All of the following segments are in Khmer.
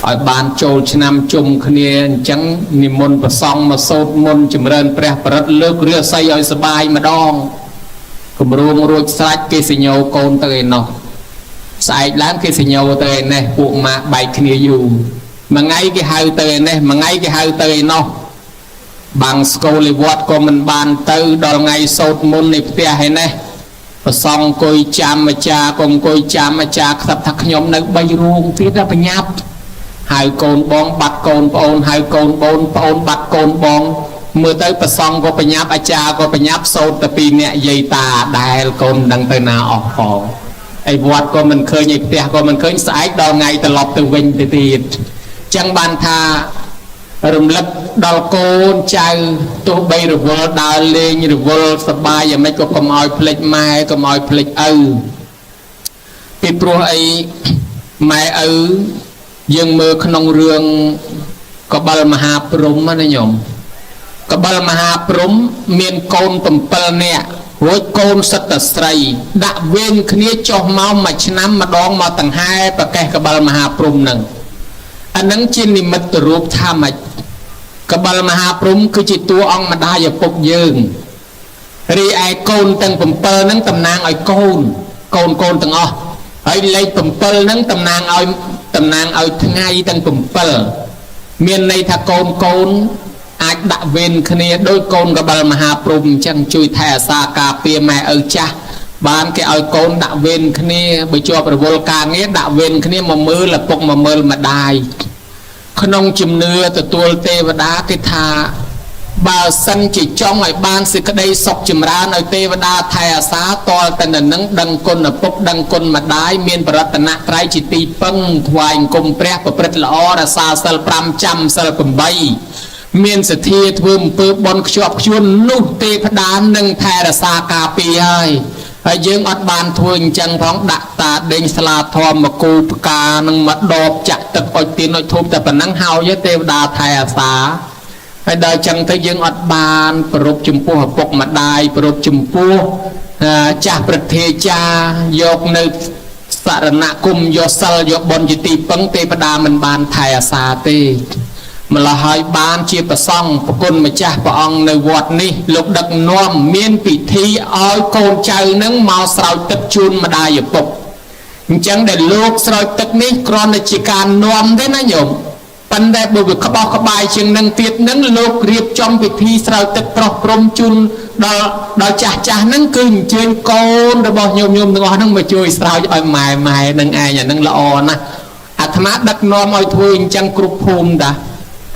ឲ្យបានចូលឆ្នាំជុំគ្នាអញ្ចឹងនិមន្តប្រសង់មកសូត្រមន្តចម្រើនព្រះបរិត្តលើករាសីឲ្យសបាយម្ដងគម្រោងរួចស្រេចគេសញ្ញោកូនទៅឯណោះស្អែកឡើងគេសញ្ញោទៅឯនេះពួកម៉ាក់បែកគ្នាយូរមួយថ្ងៃគេហៅទៅឯនេះមួយថ្ងៃគេហៅទៅឯណោះបាំងស្គលវត្តក៏មិនបានទៅដល់ថ្ងៃសូត្រមន្តនៃផ្ទះឯនេះប្រសង់អង្គុយចាំអាចារ្យក៏អង្គុយចាំអាចារ្យខ្សឹបថាខ្ញុំនៅ3រូងទៀតណាបញ្ញាប់ហៅកូនបងបាត់កូនប្អូនហៅកូនបងប្អូនបាត់កូនបងមើលទៅប្រសង់ក៏បញ្ញាប់អាចារ្យក៏បញ្ញាប់សូត្រតែពីអ្នកយាយតាដែលកូនមិនដឹងទៅណាអស់ផងឯវត្តក៏មិនឃើញឯផ្ទះក៏មិនឃើញស្អែកដល់ថ្ងៃត្រឡប់ទៅវិញទៅទៀតចឹងបានថារំលឹកដល់កូនចៅទោះបីរវល់ដើរលេងរវល់សបាយយ៉ាងម៉េចក៏កុំឲ្យភ្លេចម៉ែកុំឲ្យភ្លេចឪពីព្រោះអីម៉ែឪយើងមើលក្នុងរឿងកបិលមហាព្រំណាញោមកបិលមហាព្រំមានកូន7នាក់រួចកូនសិតតែស្រីដាក់វេនគ្នាចុះមកមួយឆ្នាំម្ដងមកតង្ហែប្រកេះកបិលមហាព្រំនឹងអានឹងជានិមិត្តរូបថាម៉េចកបិលមហាព្រំគឺជាតួអង្គម្ដាយឪពុកយើងរីឯកូនទាំង7ហ្នឹងតំណាងឲ្យកូនកូនកូនទាំងអស់ហើយលេខ7ហ្នឹងតំណាងឲ្យថ្ងៃទាំង7មានន័យថាកូនកូនអាចដាក់វេនគ្នាដោយកូនកបិលមហាព្រំអញ្ចឹងជួយថែអាសាការពារម៉ែឪចាស់បានគេឲ្យកូនដាក់វេនគ្នាបើជាប់រវល់ការងារដាក់វេនគ្នាមកមើលឪពុកមកមើលម្ដាយក្នុងជំនឿទទួលទេវតាគេថាបើសិនជាចង់ឲ្យបានសេចក្តីសុខចម្រើនឲ្យទេវតាថែអាសាតលតែនឹងដឹងគុណឪពុកដឹងគុណម្ដាយមានបរតនត្រ័យជាទីពឹងថ្វាយអង្គមព្រះប្រព្រឹត្តល្អរក្សាសិល5ចាំសិល8មានសទ្ធាធ្វើអំពើបុណ្យខ្ជាប់ខ្ជួននោះទេវតានឹងថែរក្សាការពារហើយហើយយើងអត់បានធ្វើអញ្ចឹងផងដាក់តាដេញស្លាធម៌មកគូផ្កានឹងមកដបចាក់ទឹកអុជទៀនអុជធូបតែប៉ុណ្ណឹងហើយទេវតាថែអាសាហើយដល់ចឹងទៅយើងអត់បានប្រពចំពោះឪពុកម្ដាយប្រពចំពោះចាស់ព្រឹទ្ធាចារ្យយកនៅសរណគមយកសិលយកបុណ្យជាទីពឹងទេវតាមិនបានថែអាសាទេម្ល៉េះហើយបានជាប្រសង់ប្រគុណម្ចាស់ព្រះអង្គនៅវត្តនេះលោកដឹកនាំមានពិធីឲ្យកូនចៅនឹងមកស្រោចទឹកជូនម្ដាយឪពុកអញ្ចឹងដែលលោកស្រោចទឹកនេះគ្រាន់តែជាការនាំទេណាញោមប៉ុន្តែបើវាក្បោះក្បាយជាងនឹងទៀតនឹងលោករៀបចំពិធីស្រោចទឹកប្រោះព្រំជូនដល់ចាស់ចាស់ហ្នឹងគឺអញ្ជើញកូនរបស់ញោមញោមទាំងអស់ហ្នឹងមកជួយស្រោចឲ្យម៉ែម៉ែនឹងឯងអាហ្នឹងល្អណាស់អាត្មាដឹកនាំឲ្យធ្វើអញ្ចឹងគ្រប់ភូមិតា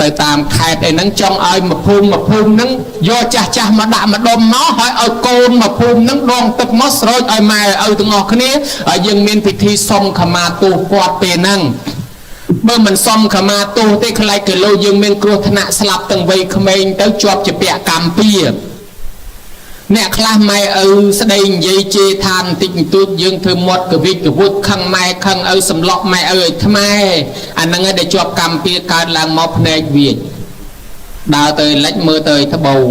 ទៅតាមខេត្តអីហ្នឹងចង់ឲ្យមួយភូមិមួយភូមិហ្នឹងយកចាស់ចាស់មកដាក់ម្ដុំមកហើយឲ្យកូនមួយភូមិហ្នឹងដងទឹកមកស្រោចឲ្យម៉ែឲ្យទាំងអស់គ្នាហើយយើងមានពិធីសុំខមាទោសគាត់ពេលហ្នឹងបើមិនសុំខមាទោសទេខ្លាចគីឡូយើងមានគ្រោះថ្នាក់ស្លាប់ទាំងវ័យក្មេងទៅជាប់ជាពាក់កម្មពៀអ្នកខ្លះម៉ែឪស្ដីនិយាយជេរថាបន្តិចបន្តួចយើងធ្វើមាត់កវិចកវួចខឹងម៉ែខឹងឪសម្លក់ម៉ែឪឲ្យថ្មែអាហ្នឹងឯងដែលជាប់កម្មពៀកើតឡើងមកភ្នែកវាចដើរទៅលិចមើលទៅត្បូង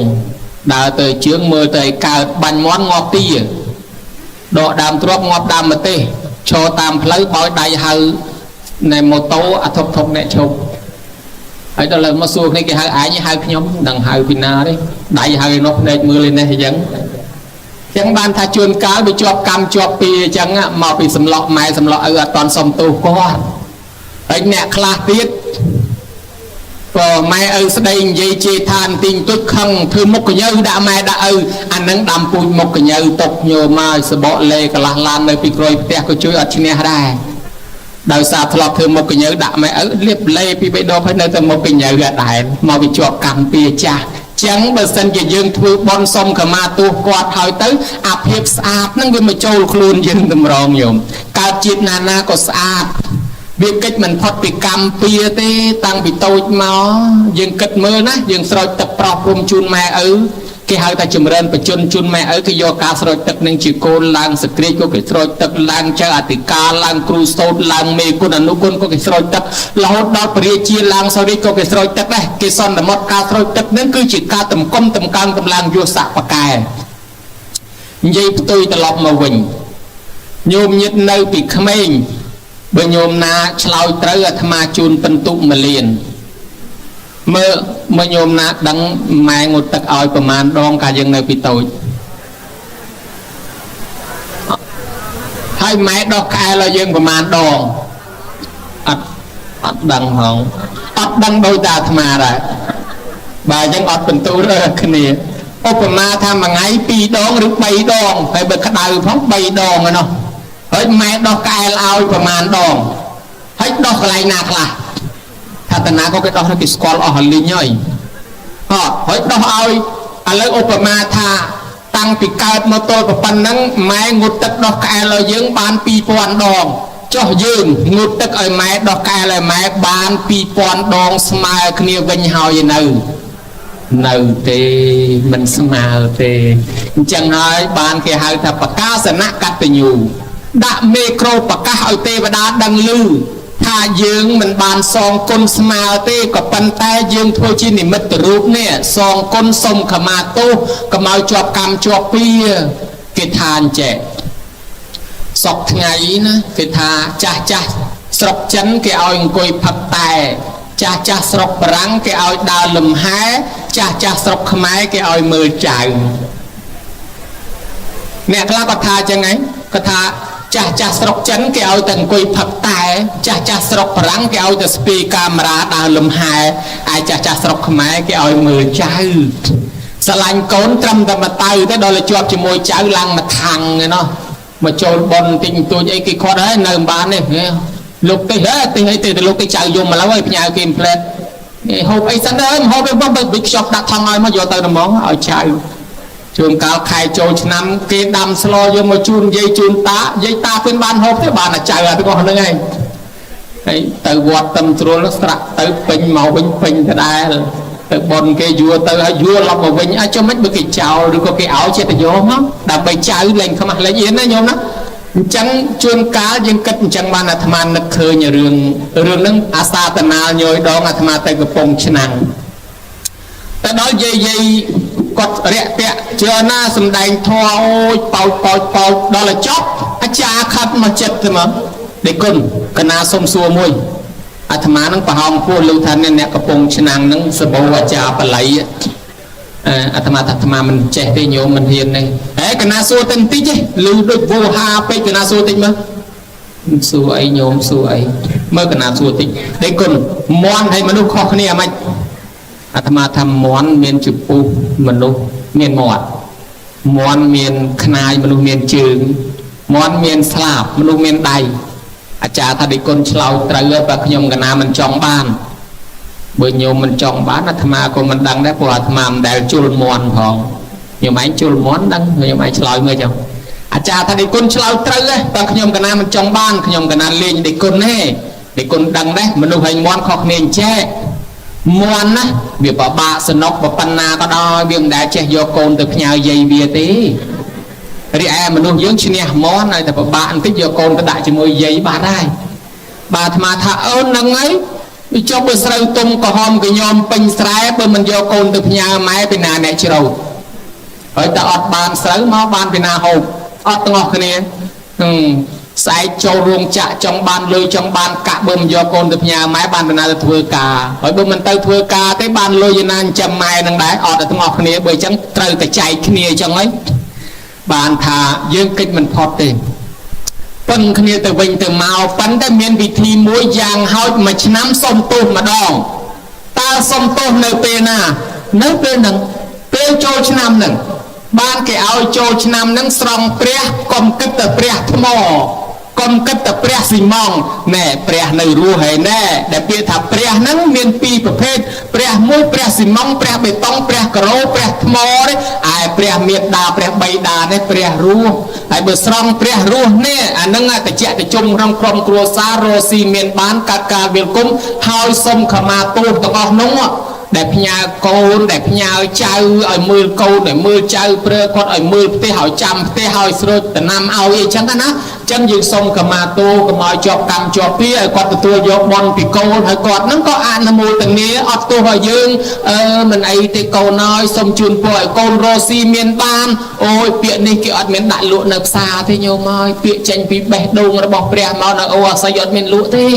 ដើរទៅជើងមើលទៅកើតបាញ់មាន់ងាប់ទាដកដើមទ្របងាប់ដើមម្ទេសឈរតាមផ្លូវបោយដៃហៅណែម៉ូតូអាធុបធុបអ្នកឈប់ហើយដល់លើមកសួរគ្នាគេហៅឯងហៅខ្ញុំមិនដឹងហៅពីណាទេដៃហៅឯនោះភ្នែកមើលឯនេះអញ្ចឹងចឹងបានថាជួនកាលវាជាប់កម្មជាប់ពីអញ្ចឹងមកពីសម្លក់ម៉ែសម្លក់ឪអត់តន់សុំទោសគាត់ហើយអ្នកខ្លះទៀតក៏ម៉ែឪស្ដីនិយាយជេរថាបន្តិចបន្តួចខឹងធ្វើមុខកញើដាក់ម៉ែដាក់ឪអានឹងដាំពូជមុខកញើຕົកញោមកសបកលេកន្លះឡាននៅពីក្រោយផ្ទះក៏ជួយអត់ឈ្នះដែរដោយសារធ្លាប់ធ្វើមុខកញើដាក់ម៉ែឪលៀបលេពីបីដងហើយនៅតែមុខកញើអត់ដែរមកពីជាប់កម្មពៀចាស់ចឹងបើសិនជាយើងធ្វើបុណ្យសុំខមាទោសគាត់ហើយទៅអាភាពស្អាតហ្នឹងវាមកចូលខ្លួនយើងតម្រងញោមកើតជាតិណាណាក៏ស្អាតវាកិច្ចមិនផុតពីកម្មពៀទេតាំងពីតូចមកយើងគិតមើលណាយើងស្រោចទឹកប្រោះព្រំជូនម៉ែឪគេហៅថាចម្រើនបជនជូនម៉ែឪគេយកការស្រោចទឹកនឹងជាគោលឡើងសក្រាចក៏គេស្រោចទឹកឡើងចៅអធិការឡើងគ្រូសូត្រឡើងមេគុណអនុគុណក៏គេស្រោចទឹករហូតដល់ព្រះរាជាឡើងសរិទ្ធក៏គេស្រោចទឹកដែរគេសន្មត់ការស្រោចទឹកនឹងគឺជាការតម្កុំតម្កើងតម្លើងយោស័កបកែនិយាយផ្ទុយត្រឡប់មកវិញញោមញាតនៅពីក្មេង បើញោមណាឆ្លើយត្រូវអាត្មាជូនពិន្ទុមួយលានមើលមើលញោមណាដឹងម៉ែងូតទឹកឲ្យប្រមាណដងកាលយើងនៅពីតូចហើយម៉ែដោះក្អែលឲ្យយើងប្រមាណដងអត់អត់ដឹងហងអត់ដឹងដោយតែអាត្មាដែរបាទអញ្ចឹងអត់ពិន្ទុលើគ្នាឧបមាថាមួយថ្ងៃ2ដងឬ3ដងហើយបើក្តៅផង3ដងឯណោះហើយម៉ែដោះក្អែលឲ្យប្រមាណដងហើយដោះកន្លែងណាខ្លះថាតាណាក៏គេដោះគេស្គាល់អស់រលីងហើយហ៎ហើយដោះឲ្យឥឡូវឧបមាថាតាំងពីកើតមកទល់ប៉ុណ្ណឹងម៉ែងូតទឹកដោះក្អែលឲ្យយើងបាន2000ដងចុះយើងងូតទឹកឲ្យម៉ែដោះក្អែលឲ្យម៉ែបាន2000ដងស្មើគ្នាវិញហើយនៅនៅទេមិនស្មើទេអញ្ចឹងហើយបានគេហៅថាបកាសនៈកតញ្ញូដាក់មេក្រូប្រកាសឲ្យទេវតាដឹងឮថាយើងមិនបានសងគុណស្មើទេក៏ប៉ុន្តែយើងធ្វើជានិមិត្តរូបនេះសងគុណសុំខមាទោសកុំឲ្យជាប់កម្មជាប់ពៀគេថាអញ្ចេះសពថ្ងៃណាគេថាចាស់ចាស់ស្រុកចិនគេឲ្យអង្គុយផឹកតែចាស់ចាស់ស្រុកបារាំងគេឲ្យដើរលំហែចាស់ចាស់ស្រុកខ្មែរគេឲ្យមើលចៅអ្នកខ្លះគាត់ថាអញ្ចឹងឯងគាត់ថាចាស់ចាស់ស្រុកចិនគេឲ្យតែអង្គុយផឹកតែចាស់ចាស់ស្រុកបារាំងគេឲ្យតែស្ពីកាមេរ៉ាដើរលំហែឯចាស់ចាស់ស្រុកខ្មែរគេឲ្យមើលចៅស្រឡាញ់កូនត្រឹមតែមកទៅទេដល់ទៅជាប់ជាមួយចៅឡើងមកខាងឯណោះមកចូលប៉ុនតិចបន្តួចអីគេខាត់ហើយនៅមិនបានទេលោកទេហេទេអីទេទៅលោកទេចៅយំមកឡើយផ្ញើគេផ្លែតហូបអីសិនទៅហូបអីបងបើខ្ចប់ដាក់ថងឲ្យមកយកទៅហ្មងឲ្យចៅជួនកាលខែចូលឆ្នាំគេដាំស្លយកមកជូនយាយជូនតាយាយតាពេលបានហូបទេបានតែចៅអាទាំងអស់ហ្នឹងឯងហើយទៅវត្តតឹមស្រួលស្រាក់ទៅពេញមកវិញពេញដដែលទៅប៉ុនគេយួរទៅហើយយួរឡប់មកវិញអាចចុះមិនបើគេចោលឬក៏គេឲ្យចិត្តយកមកដើម្បីចៅលែងខ្មាស់លែងអៀនណាញោមណាអញ្ចឹងជួនកាលយើងគិតអញ្ចឹងបានអាត្មានឹកឃើញរឿងរឿងហ្នឹងអាសាតណាលញយដងអាត្មាទៅកំពង់ឆ្នាំងតែដល់យាយយាយគាត់រាក់ទាក់ជឿណាសំដែងធម៌អូយប៉ោចប៉ោចប៉ោចដល់តែចប់អាចារ្យខិតមកចិត្តទៅមកដេគុណកណាសុំសួរមួយអាត្មានឹងប្រហោងពោះលោកថាអ្នកកំពង់ឆ្នាំងនឹងសបោអាចារ្យបល័យអាត្មាថាអាត្មាមិនចេះទេញោមមិនហ៊ានទេហេកណាសួរតែបន្តិចទេឮដូចវោហាពេកកណាសួរតិចមើលសួរអីញោមសួរអីមើលកណាសួរតិចដេគុណមន់ហើយមនុស្សខុសគ្នាអាម៉េចអាត្មាថាមន់មានជពុះមនុស្សមានមាត់មន់មានខ្នាយមនុស្សមានជើងមន់មានស្លាបមនុស្សមានដៃអាចារ្យថាដេគុណឆ្លោយត្រូវហើយបើខ្ញុំកណាមិនចង់បានបើញោមមិនចង់បានអាត្មាក៏មិនដឹងដែរព្រោះអាត្មាមិនដែលជុលមន់ផងញោមឯងជុលមន់ដឹងញោមឯងឆ្លើយមើលចឹងអាចារ្យថាដេគុណឆ្លើយត្រូវហ៎បើខ្ញុំកណាមិនចង់បានខ្ញុំកណាលេងដេគុណទេដេគុណដឹងដែរមនុស្សហើយមន់ខុសគ្នាអញ្ចេះមន់ណាវាបបាក់សនុកប៉ុណ្ណាក៏ដោយវាមិនដែលចេះយកកូនទៅផ្ញើយាយវាទេរីឯមនុស្សយើងឈ្នះមន់ហើយតែបបាក់បន្តិចយកកូនទៅដាក់ជាមួយយាយបាត់ហើយបាទអាត្មាថាអូនហ្នឹងហើយវាចុះបើស្រូវទុំក្រហមកញោមពេញស្រែបើមិនយកកូនទៅផ្ញើម៉ែពីណាអ្នកជ្រៅហើយតែអត់បានស្រូវមកបានពីណាហូបអត់ទាំងអស់គ្នាស្អែកចូលរោងចក្រចង់បានលុយចង់បានកាក់បើមិនយកកូនទៅផ្ញើម៉ែបានពីណាទៅធ្វើការហើយបើមិនទៅធ្វើការទេបានលុយណាចិញ្ចឹមម៉ែនឹងដែរអត់តែទាំងអស់គ្នាបើអញ្ចឹងត្រូវតែចែកគ្នាអញ្ចឹងហើយបានថាយើងកិច្ចមិនផុតទេពឹងគ្នាទៅវិញទៅមកប៉ុន្តែមានវិធីមួយយ៉ាងហោចមួយឆ្នាំសុំទោសម្ដងតើសុំទោសនៅពេលណានៅពេលហ្នឹងពេលចូលឆ្នាំហ្នឹងបានគេឲ្យចូលឆ្នាំហ្នឹងស្រង់ព្រះកុំគិតតែព្រះថ្មកុំគិតតែព្រះស៊ីម៉ងណែព្រះនៅរស់ហើយណែដែលពាក្យថាព្រះហ្នឹងមានពីរប្រភេទព្រះមួយព្រះស៊ីម៉ងព្រះបេតុងព្រះការ៉ូព្រះថ្មនេះឯព្រះមេដាព្រះបៃតានេះព្រះរស់ហើយបើស្រង់ព្រះរស់នេះអាហ្នឹងតិចតិជុំក្នុងក្រុមគ្រួសាររស់ស៊ីមានបានកាត់ការវិលគុំហើយសុំខមាទោសទាំងអស់នោះ ដែលផ្ញើកូនដែលផ្ញើចៅឲ្យមើលកូនឲ្យមើលចៅព្រឺគាត់ឲ្យមើលផ្ទះឲ្យចាំផ្ទះឲ្យស្រួចតំណាំឲ្យអីចឹងណាចឹងយើងសូមកម្មាទោកុំឲ្យជាប់កម្មជាប់ពីឲ្យគាត់ទទួលយកបន់ពីកូនហើយគាត់ហ្នឹងក៏អនុមោទនាអត់ទោសឲ្យយើងអឺមិនអីទេកូនហើយសូមជូនពរឲ្យកូនរស់ស៊ីមានបានអូយពាក្យនេះគេអត់មានដាក់លក់នៅផ្សារទេញោមហើយពាក្យចេញពីបេះដូងរបស់ព្រះមកនៅអូអាស័យអត់មានលក់ទេ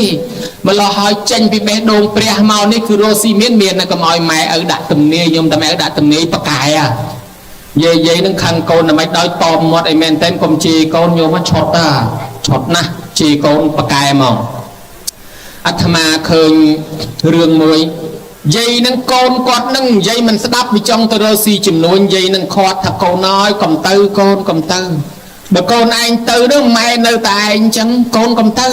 ម្លោះហើយចេញពីបេះដូងព្រះមកនេះគឺរស់ស៊ីមានមានកុំឲ្យម៉ែឪដាក់ទំនាយញោមតែម៉ែឪដាក់ទំនាយប៉កែយាយយាយនឹងខឹងកូនតែមិនដោយតមមាត់អីមែនតែនកុំជេរកូនញោមឆុតតាឆុតណាស់ជេរកូនប៉កែមកអាត្មាឃើញរឿងមួយយាយនឹងកូនគាត់នឹងនិយាយមិនស្ដាប់វាចង់ទៅរកស៊ីចំនួនយាយនឹងខាត់ថាកូនអើយកុំទៅកូនកុំទៅបើកូនឯងទៅនឹងម៉ែនៅតែឯងចឹងកូនកុំទៅ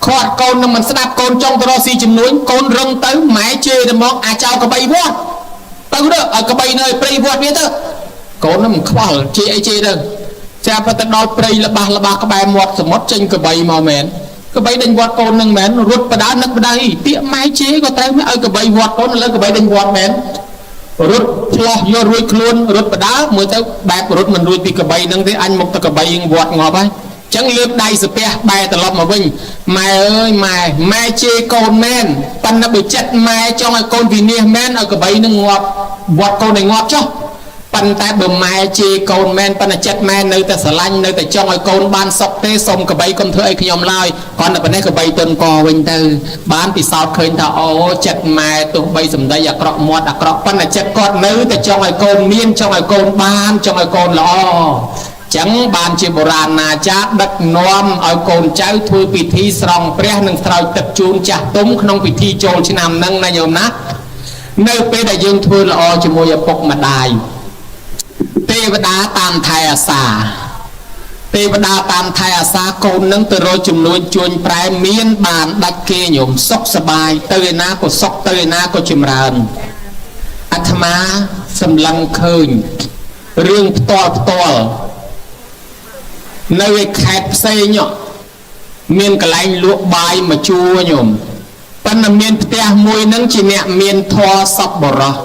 ខាត់កូននឹងមិនស្ដាប់កូនចង់ទៅរកស៊ីចំនួនកូនរឹងទៅម៉ែជេរទៅមកអាចោកបីវត្តទៅទៅឲ្យកបីនៅព្រៃវត្តវាទៅកូននឹងមិនខ្វល់ជេរអីជេរទៅចាប់ទៅដល់ព្រៃល្បះល្បះក្បែរមាត់សមុទ្រចេញកបីមកមែនកបីដេញវត្តកូននឹងមែនរត់បដានឹកបដាអីពាក្យម៉ែជេរក៏ត្រូវឲ្យកបីវត្តកូនលើកបីដេញវត្តមែនរត់ឆ្លោះយករួចខ្លួនរត់បដាមើលទៅបែបរត់មិនរួចពីកបីនឹងទេអញមកទៅកបីវត្តងាប់ហើយចឹងលើកដៃសាពះបែរត្រឡប់មកវិញម៉ែអើយម៉ែម៉ែជេរកូនមែនប៉ុន្តែបើចិត្តម៉ែចង់ឲ្យកូនវិនិច្ឆ័យមែនឲ្យកបីនឹងងាប់វត្តកូនឲ្យងាប់ចុះប៉ុន្តែបើម៉ែជេរកូនមែនប៉ុន្តែចិត្តម៉ែនៅតែស្រឡាញ់នៅតែចង់ឲ្យកូនបានសុខទេសូមកបីកុំធ្វើអីខ្ញុំឡើយគ្រាន់តែប៉ុណ្ណេះកបីទុនកវិញទៅបានពិសោធន៍ឃើញថាអូចិត្តម៉ែទោះបីសម្ដីអាក្រក់មាត់អាក្រក់ប៉ុន្តែចិត្តគាត់នៅតែចង់ឲ្យកូនមានចង់ឲ្យកូនបានចង់ឲ្យកូនល្អចឹងបានជាបុរាណណាចារដឹកនាំឲ្យកូនចៅធ្វើពិធីស្រង់ព្រះនិងស្រោចទឹកជូនចាស់ទុំក្នុងពិធីចូលឆ្នាំហ្នឹងណាញោមណានៅពេលដែលយើងធ្វើល្អជាមួយឪពុកម្ដាយទេវតាតាមថែអាសាទេវតាតាមថែអាសាកូននឹងទៅរកចំនួនជួញប្រែមានបានដាច់គេញោមសុខសบายទៅឯណាក៏សុខទៅឯណាក៏ចម្រើនអាត្មាសម្លឹងឃើញរឿងផ្ទាល់ផ្ទាល់នៅឯខេត្តផ្សេងមានកន្លែងលក់បាយមួយជួរញោមប៉ុន្តែមានផ្ទះមួយនឹងជាអ្នកមានធម៌សពបរោះ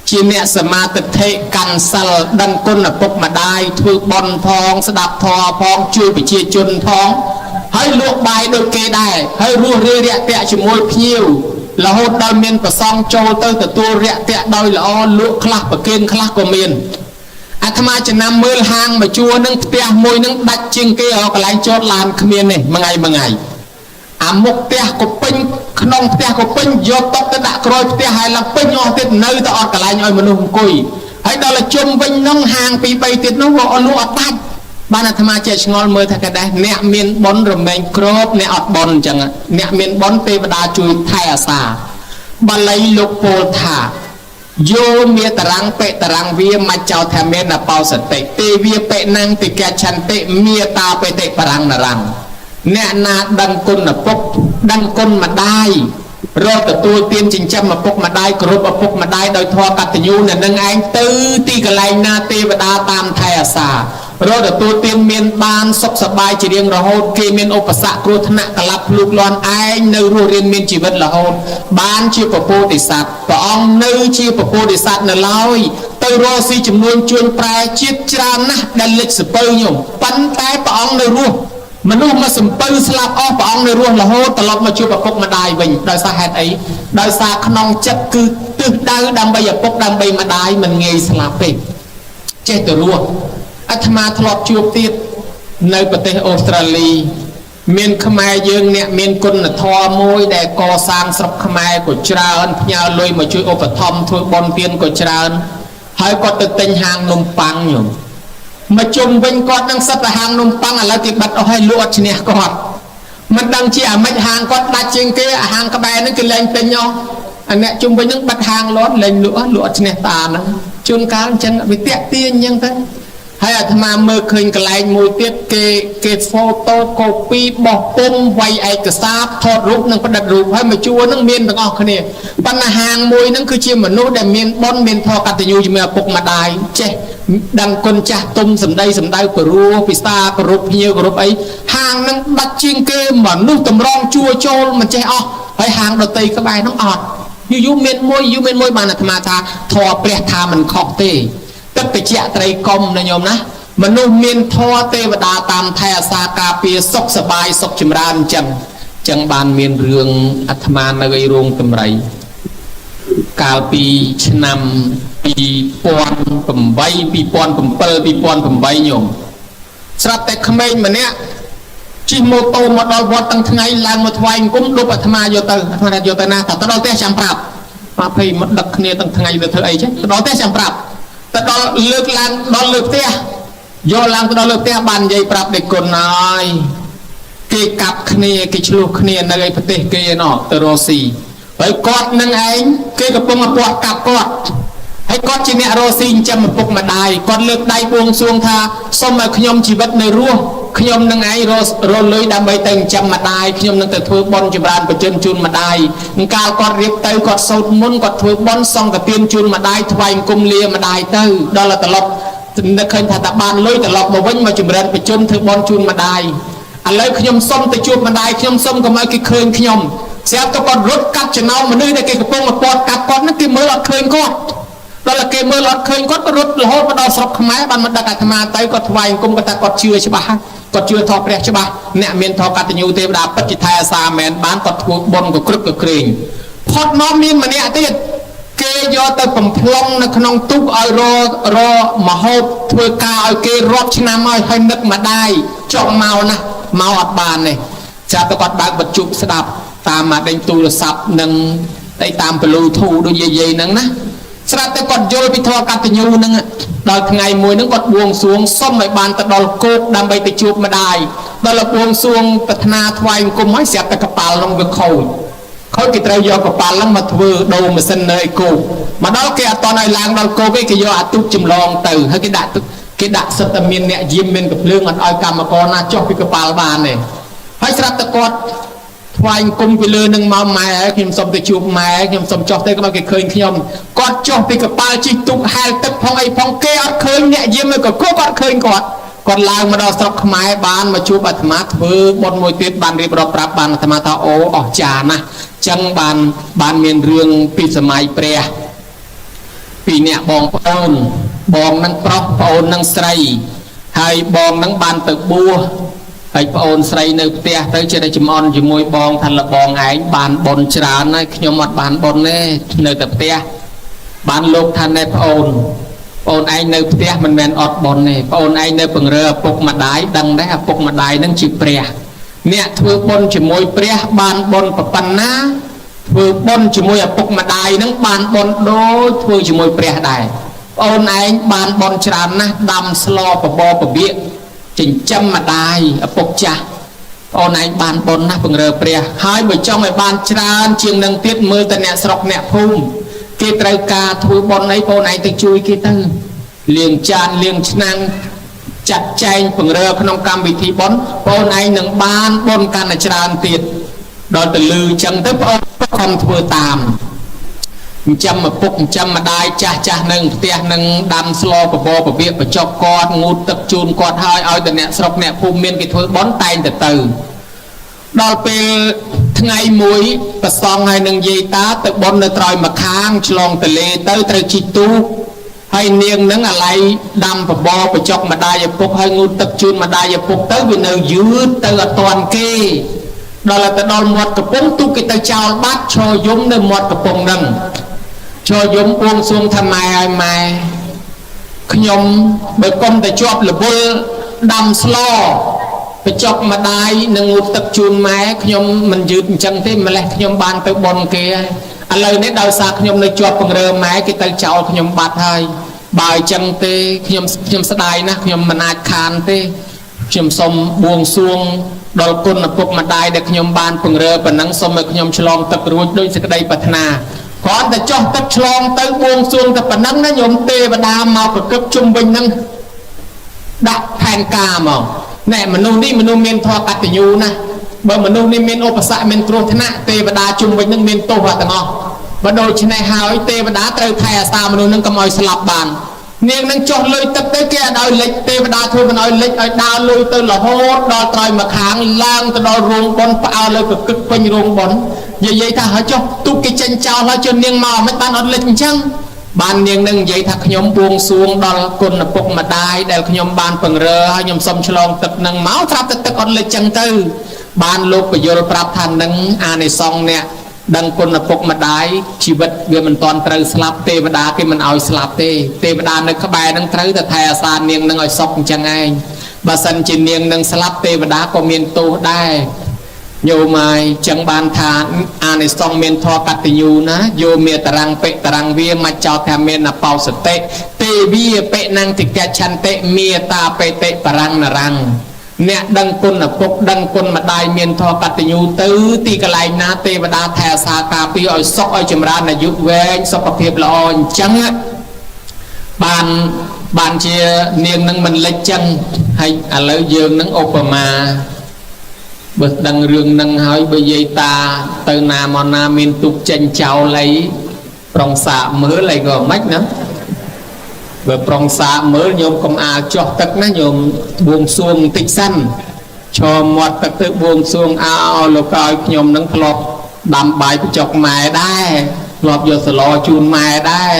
ជាអ្នកសមាទិដ្ឋិកាន់សិលដឹងគុណឪពុកម្ដាយធ្វើបុណ្យផងស្ដាប់ធម៌ផងជួយប្រជាជនផងហើយលក់បាយដូចគេដែរហើយរស់រាយរាក់ទាក់ជាមួយភ្ញៀវរហូតដល់មានប្រសង់ចូលទៅទទួលរាក់ទាក់ដោយល្អលក់ខ្លះប្រគេនខ្លះក៏មានអាត្មាចំណាំមើលហាងមួយជួរនឹងផ្ទះមួយនឹងដាច់ជាងគេរកកន្លែងចតឡានគ្មានទេមួយថ្ងៃមួយថ្ងៃអាមុខផ្ទះក៏ពេញក្នុងផ្ទះក៏ពេញយកតុទៅដាក់ក្រោយផ្ទះហើយឡើងពេញអស់ទៀតនៅតែអត់កន្លែងឲ្យមនុស្សអង្គុយហើយដល់តែជុំវិញនោះហាងពីរបីទៀតនោះវាអត់លក់អត់ដាច់បានអាត្មាចេះឆ្ងល់មើលថាកដែរអ្នកមានបុណ្យរមែងគ្របអ្នកអត់បុណ្យអញ្ចឹងអ្នកមានបុណ្យទេវតាជួយថែអាសាបាលីលោកពោលថាយោមេតរាំងបេតរាំងវាមច្ចោធមេនបោសតិទេវាបេណੰតិកឆន្តិមេតាបេតិបរាំងនរាំងអ្នកណាដឹងគុណឪពុកដឹងគុណម្ដាយរកទទួលទានចិញ្ចឹមឪពុកម្ដាយគោរពឪពុកម្ដាយដោយធម៌កតញ្ញូនៅនឹងឯងទៅទីកន្លែងណាទេវតាតាមថែអាសារកទទួលទានមានបានសុខសប្បាយជារៀងរហូតគេមានឧបសគ្គគ្រោះថ្នាក់កលាប់ភ្លូកលាន់ឯងនៅរស់រានមានជីវិតរហូតបានជាពពោធិសត្វព្រះអង្គនៅជាពពោធិសត្វនៅឡើយទៅរកស៊ីចំនួនជួញប្រែជាតិច្រើនណាស់ដែលលិចសពៅញោមប៉ុន្តែព្រះអង្គនៅរស់មនុស្សមកសំពៅស្លាប់អស់ព្រះអង្គនៅរស់រហូតត្រឡប់មកជួបឪពុកម្ដាយវិញដោយសារហេតុអីដោយសារក្នុងចិត្តគឺទិសដៅដើម្បីឪពុកដើម្បីម្ដាយមិនងាយស្លាប់ទេចេះតែរស់អាត្មាធ្លាប់ជួបទៀតនៅប្រទេសអូស្ត្រាលីមានខ្មែរយើងអ្នកមានគុណធម៌មួយដែលកសាងស្រុកខ្មែរក៏ច្រើនផ្ញើលុយមកជួយឧបត្ថម្ភធ្វើបុណ្យទានក៏ច្រើនហើយគាត់ទៅទិញហាងនំប៉័ងញោមមកជុំវិញគាត់នឹងសិតតែហាងនំប៉័ងឥឡូវគេបិទអស់ហើយលក់អត់ឈ្នះគាត់មិនដឹងជាអាម៉េចហាងគាត់ដាច់ជាងគេអាហាងក្បែរហ្នឹងគេលែងទិញអស់អាអ្នកជុំវិញហ្នឹងបិទហាងលាត់លែងលក់លក់អត់ឈ្នះតាហ្នឹងជួនកាលអញ្ចឹងវាតាក់ទាញអញ្ចឹងទៅហើយអាត្មាមើលឃើញកន្លែងមួយទៀតគេគេ photo copy បោះពុំវាយឯកសារថតរូបនិងផ្ដិតរូបហើយមកជួរហ្នឹងមានទាំងអស់គ្នាប៉ុន្តែហាងមួយហ្នឹងគឺជាមនុស្សដែលមានបុណ្យមានធម៌កតញ្ញូជាមួយឪពុកម្ដាយចេះដឹងគុណចាស់ទុំសម្ដីសម្ដៅព្រោះពិសាគោរពភ្ញៀវគោរពអីហាងហ្នឹងដាច់ជាងគេមនុស្សតម្រង់ជួរចូលមិនចេះអស់ហើយហាងដតីក្បែរហ្នឹងអត់ យូរយូរមានមួយយូរមានមួយបានអាត្មាថាធម៌ព្រះថាមិនខុសទេទឹកតិចត្រីកុំណាញោមណាមនុស្សមានធម៌ទេវតាតាមថែអាសាការពារសុខសបាយសុខចម្រើនអញ្ចឹងចឹងបានមានរឿងអាត្មានៅឯរោងតម្រៃកាលពីឆ្នាំ2008 2007 2008ញោមស្រាប់តែក្មេងម្នាក់ជិះម៉ូតូមកដល់វត្តទាំងថ្ងៃឡើងមកថ្វាយអង្គមដប់អាត្មាយកទៅអាត្មាថាយកទៅណាតែទៅដល់ផ្ទះចាំប្រាប់បាភ័យមកដឹកគ្នាទាំងថ្ងៃទៅធ្វើអីចេះទៅដល់ផ្ទះចាំប្រាប់ទៅដល់លើកឡើងដល់លើផ្ទះយកឡើងទៅដល់លើផ្ទះបាននិយាយប្រាប់ដេកគុណហើយគេកាប់គ្នាគេឆ្លោះគ្នានៅឯប្រទេសគេឯណោះទៅរកស៊ីហើយគាត់នឹងឯងគេកំពុងពាត់កាប់គាត់ហើយគាត់ជាអ្នករកស៊ីចិញ្ចឹមឪពុកម្ដាយគាត់លើកដៃបួងសួងថាសូមឲ្យខ្ញុំជីវិតនៅរស់ខ្ញុំនឹងឯងរករលុយដើម្បីទៅចិញ្ចឹមម្ដាយខ្ញុំនឹងទៅធ្វើបុណ្យចម្រើនបជនជូនម្ដាយកាលគាត់រៀបទៅគាត់សូត្រមន្តគាត់ធ្វើបុណ្យសង្ឃទានជូនម្ដាយថ្វាយអង្គមលាម្ដាយទៅដល់ត្រឡប់នឹកឃើញថាតាបានលុយត្រឡប់មកវិញមកចម្រើនបជនធ្វើបុណ្យជូនម្ដាយឥឡូវខ្ញុំសុំទៅជួបម្ដាយខ្ញុំសុំកុំឲ្យគេឃើញខ្ញុំស្រាប់តែគាត់រត់កាត់ចំណោមមនុស្សដែលគេកំពុងមកពាត់កាប់គាត់ហ្នឹងគេមើលអត់ឃើញគាត់ដល់តែគេមើលអត់ឃើញគាត់ក៏រត់រហូតមកដល់ស្រុកខ្មែរបានមកដឹកអាត្មាទៅគាត់ថ្វាយអង្គមគាត់ថាគាត់ជឿច្បាស់គាត់ជឿធម៌ព្រះច្បាស់អ្នកមានធម៌កតញ្ញូទេវតាពិតជាថែអាសាមែនបានគាត់ធ្វើបុណ្យក៏ក្រឹកក៏ក្រែងផុតមកមានម្នាក់ទៀតគេយកទៅបំផ្លុងនៅក្នុងទូកឲ្យររមហូបធ្វើការឲ្យគេរាប់ឆ្នាំហើយហើយនឹកម្ដាយចង់មកណាមកអត់បានទេចាប់តែគាត់បើកបច្ចុស្ដាប់តាមមកដេញទូរស័ព្ទនិងអីតាម Bluetooth ដូចយាយៗហ្នឹងណាស្រាប់តែគាត់យល់ពីធម៌កតញ្ញូហ្នឹងដល់ថ្ងៃមួយហ្នឹងគាត់បួងសួងសុំឲ្យបានទៅដល់គោកដើម្បីទៅជួបម្ដាយដល់បួងសួងប្រាថ្នាថ្វាយអង្គមហើយស្រាប់តែកប៉ាល់ហ្នឹងវាខូចខូចគេត្រូវយកកប៉ាល់ហ្នឹងមកធ្វើដូរម៉ាស៊ីននៅឯគោកមកដល់គេអត់តន់ឲ្យឡើងដល់គោកទេគេយកអាទូកចម្លងទៅហើយគេដាក់គេដាក់សិតតែមានអ្នកយាមមានកំភ្លើងអត់ឲ្យកម្មករណាចុះពីកប៉ាល់បានទេហើយស្រាប់តែគាត់ថ្វាយអង្គមពីលើនឹងមកម៉ែខ្ញុំសុំទៅជួបម៉ែខ្ញុំសុំចុះទៅក៏គេឃើញខ្ញុំគាត់ចុះពីកប៉ាល់ជិះទូកហែលទឹកផងអីផងគេអត់ឃើញអ្នកយាមក៏គាត់អត់ឃើញគាត់គាត់ឡើងមកដល់ស្រុកខ្មែរបានមកជួបអាត្មាធ្វើបុណ្យមួយទៀតបានរៀបរាប់ប្រាប់បានអាត្មាថាអូអស្ចារ្យណាស់ចឹងបានបានមានរឿងពីសម័យព្រះពីអ្នកបងប្អូនបងនឹងប្រុសប្អូននឹងស្រីហើយបងនឹងបានទៅបួសហើយប្អូនស្រីនៅផ្ទះទៅចេះតែចំអន់ជាមួយបងថាលបងឯងបានបុណ្យច្រើនហើយខ្ញុំអត់បានបុណ្យទេនៅតែផ្ទះបានលោកថាណែប្អូនប្អូនឯងនៅផ្ទះមិនមែនអត់បុណ្យទេប្អូនឯងនៅពង្រើឪពុកម្ដាយដឹងដែរឪពុកម្ដាយនឹងជាព្រះអ្នកធ្វើបុណ្យជាមួយព្រះបានបុណ្យប៉ុណ្ណាធ្វើបុណ្យជាមួយឪពុកម្ដាយនឹងបានបុណ្យដូចធ្វើជាមួយព្រះដែរប្អូនឯងបានបុណ្យច្រើនណាស់ដាំស្លបបរបៀកចិញ្ចឹមម្ដាយឪពុកចាស់ប្អូនឯងបានបុណ្យណាស់ពង្រើព្រះហើយបើចង់ឲ្យបានច្រើនជាងនឹងទៀតមើលតែអ្នកស្រុកអ្នកភូមិគេត្រូវការធ្វើបុណ្យអីប្អូនឯងទៅជួយគេទៅលាងចានលាងឆ្នាំងចាត់ចែងពង្រើក្នុងកម្មវិធីបុណ្យប្អូនឯងនឹងបានបុណ្យកាន់តែច្រើនទៀតដល់ទៅលឺចឹងទៅប្អូនខំធ្វើតាមចិញ្ចឹមឪពុកចិញ្ចឹមម្ដាយចាស់ចាស់នឹងផ្ទះនឹងដាំស្លបបរបៀបបញ្ចុកគាត់ងូតទឹកជូនគាត់ហើយឲ្យតែអ្នកស្រុកអ្នកភូមិមានគេធ្វើបុណ្យតែងតែទៅដល់ពេលថ្ងៃមួយប្រសងហើយនឹងយាយតាទៅបុណ្យនៅត្រើយម្ខាងឆ្លងទលេទៅត្រូវជិះទូកហើយនាងនឹងអាឡ័យដាំបបរបញ្ចុកម្ដាយឪពុកហើយងូតទឹកជូនម្ដាយឪពុកទៅវានៅយឺតទៅអត់ទាន់គេដល់ទៅដល់មាត់កំពង់ទូកគេទៅចោលបាត់ឈរយំនៅមាត់កំពង់ហ្នឹងឈរយំបួងសួងថាម៉ែឲ្យម៉ែខ្ញុំបើគុំតែជាប់រវល់ដាំស្លបញ្ចុកម្ដាយនឹងងូតទឹកជូនម៉ែខ្ញុំមិនយឺតអញ្ចឹងទេម្លេះខ្ញុំបានទៅបុណ្យគេហើយឥឡូវនេះដោយសារខ្ញុំនៅជាប់ពង្រើម៉ែគេទៅចោលខ្ញុំបាត់ហើយបើអញ្ចឹងទេខ្ញុំស្ដាយណាស់ខ្ញុំមិនអាចខានទេខ្ញុំសូមបួងសួងដល់គុណឪពុកម្ដាយដែលខ្ញុំបានពង្រើប៉ុណ្ណឹងសូមឲ្យខ្ញុំឆ្លងទឹករួចដោយសេចក្តីប្រាថ្នាគ្រាន់តែចោះទឹកឆ្លងទៅបួងសួងតែប៉ុណ្ណឹងណាញោមទេវតាមកប្រកឹបជុំវិញហ្នឹងដាក់ផែនការមកណែមនុស្សនេះមនុស្សមានធម៌កតញ្ញូណាបើមនុស្សនេះមានឧបសគ្គមានគ្រោះថ្នាក់ទេវតាជុំវិញនឹងមានទោសទាំងអស់បើដូច្នេះហើយទេវតាត្រូវថែអាសាមនុស្សនឹងកុំឲ្យស្លាប់បាននាងនឹងចុះលុយទឹកទៅគេអត់ឲ្យលិចទេវតាធ្វើមិនឲ្យលិចឲ្យដើរលុយទៅរហូតដល់ត្រើយម្ខាងឡើងទៅដល់រោងបុណ្យផ្អើលលើកកឹកពេញរោងបុណ្យ និយាយថាហើយចុះទូកគេចេញចោលហើយចុះនាងមកមិនបានអត់លិចអញ្ចឹងបាននាងនឹងនិយាយថាខ្ញុំបួងសួងដល់គុណឪពុកម្ដាយដែលខ្ញុំបានពង្រើហើយខ្ញុំសុំឆ្លងទឹកនឹងមកត្រាប់តែទឹកអត់លិចចឹងទៅបានលោកពយល់ប្រាប់ថានឹងអានិសង្សអ្នកដឹងគុណឪពុកម្ដាយជីវិតវាមិនទាន់ត្រូវស្លាប់ទេវតាគេមិនឲ្យស្លាប់ទេទេវតានៅក្បែរនឹងត្រូវតែថែអាសានាងនឹងឲ្យសុខអញ្ចឹងឯងបើសិនជានាងនឹងស្លាប់ទេវតាក៏មានទោសដែរញោមហើយចឹងបានថាអានិសង្សមានធម៌កតញ្ញូណាយោមេតរាំងបិតរាំងវាមច្ចោថាមានអបោសតិទេវាបិណੰតិកឆន្តិមេតាបេតិបរាំងនរាំងអ្នកដឹងគុណឪពុកដឹងគុណម្ដាយមានធម៌កតញ្ញូទៅទីកន្លែងណាទេវតាថែអាសាការពារឲ្យសុខឲ្យចម្រើនអាយុវែងសុខភាពល្អអញ្ចឹងបានបានជានាងនឹងមិនលិចចឹងហើយឥឡូវយើងនឹងឧបមាបើដឹងរឿងនឹងហើយបើយាយតាទៅណាមកណាមានទុកចេញចោលអីប្រុងសាកមើលអីក៏មិនណាបើប្រុងសាកមើលញោមកុំអាលចោះទឹកណាញោមបួងសួងបន្តិចសិនឈរមាត់ទឹកទៅបួងសួងអោលោកឲ្យខ្ញុំនឹងធ្លាប់ដាំបាយបញ្ចុកម៉ែដែរធ្លាប់យកសឡជូនម៉ែដែរ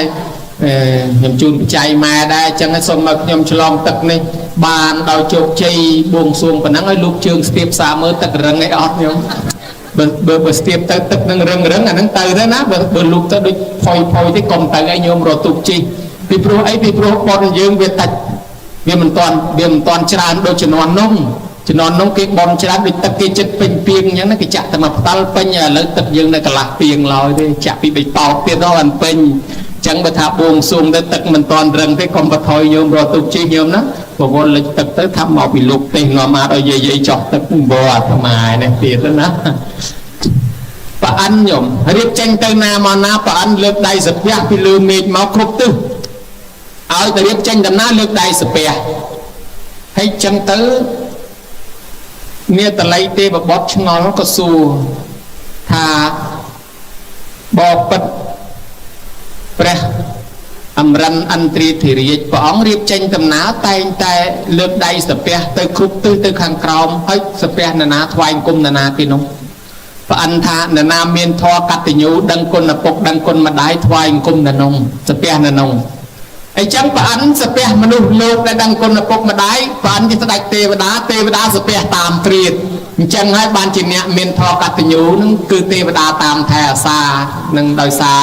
ខ្ញុំជូនបច្ច័យម៉ែដែរអញ្ចឹងសូមឲ្យខ្ញុំឆ្លងទឹកនេះបានដោយជោគជ័យបួងសួងប៉ុណ្ណឹងឲ្យលោកជើងស្ទាបសាមើលទឹករឹងឯអត់ញោមបើបើបើស្ទាបទៅទឹកនឹងរឹងរឹងអាហ្នឹងទៅទៅណាបើបើលូកទៅដូចផុយផុយទេកុំទៅឲ្យញោមរត់ទូកជីពីព្រោះអីពីព្រោះប៉ុនយើងវាតិចវាមិនតាន់ច្រើនដូចជំនាន់នោះជំនាន់នោះគេបនច្រើនដូចទឹកគេចិត្តពេញពីងអញ្ចឹងណាគេចាក់តែមកផ្ដាល់ពេញឥឡូវទឹកយើងនៅកន្លះពីងឡើយទេចាក់ពីបីប៉ោតទៀតដល់បានពេញចឹងបើថាបួងសួងទៅទឹកមិនតាន់រឹងទេកុំបថយញោមរត់ទូកជីញោមណាប្រវល់លិចទឹកទៅថាមកពីលោកទេសនាំមកឲ្យយាយយាយចោះទឹកបោអាត្មានេះទៀតណាប្រអិនញោមរៀបចេញទៅណាមកណាប្រអិនលើកដៃសាពះពីលើមេឃមកគ្រប់ទិសឲ្យតែរៀបចេញដំណើរលើកដៃសាពះហើយចឹងទៅនេតល័យទេវបុត្រឆ្ងល់ក៏សួរថាបបិទ្ធព្រះអមរិនអន្ទ្រាធិរាជព្រះអង្គរៀបចេញដំណើរតែងតែលើកដៃសាពះទៅគ្រប់ទិសទៅខាងក្រោមហើយសាពះនរណាថ្វាយគុំនរណាទីនោះប្រអិនថានរណាមានធម៌កតញ្ញូដឹងគុណឪពុកដឹងគុណម្ដាយថ្វាយគុំននងសាពះននងអញ្ចឹងប្រអិនសាពះមនុស្សលោកដែលដឹងគុណឪពុកម្ដាយប្រអិនជាស្ដេចទេវតាទេវតាសាពះតាមត្រៀតអញ្ចឹងហើយបានជាអ្នកមានធម៌កតញ្ញូនឹងគឺទេវតាតាមថែអាសានឹងដោយសា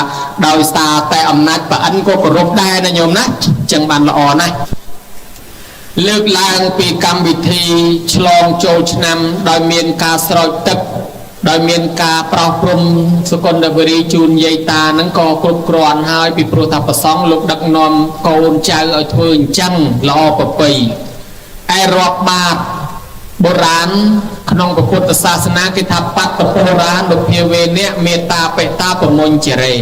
រតែអំណាចប្រអិនក៏គោរពដែរណាញោមណាអញ្ចឹងបានល្អណាស់លើកឡើងពីកម្មវិធីឆ្លងចូលឆ្នាំដោយមានការស្រោចទឹកដោយមានការប្រោសព្រំសុគន្ធវរីជូនយាយតានឹងក៏គ្រប់គ្រាន់ហើយពីព្រោះថាប្រសង់លោកដឹកនាំកូនចៅឲ្យធ្វើអញ្ចឹងល្អប្រពៃឯរាប់បាតបុរាណក្នុងពុទ្ធសាសនាគេថាបត្តបុរាណភាវេនៈមេត្តាបិតាប្រមុញ្ចរេ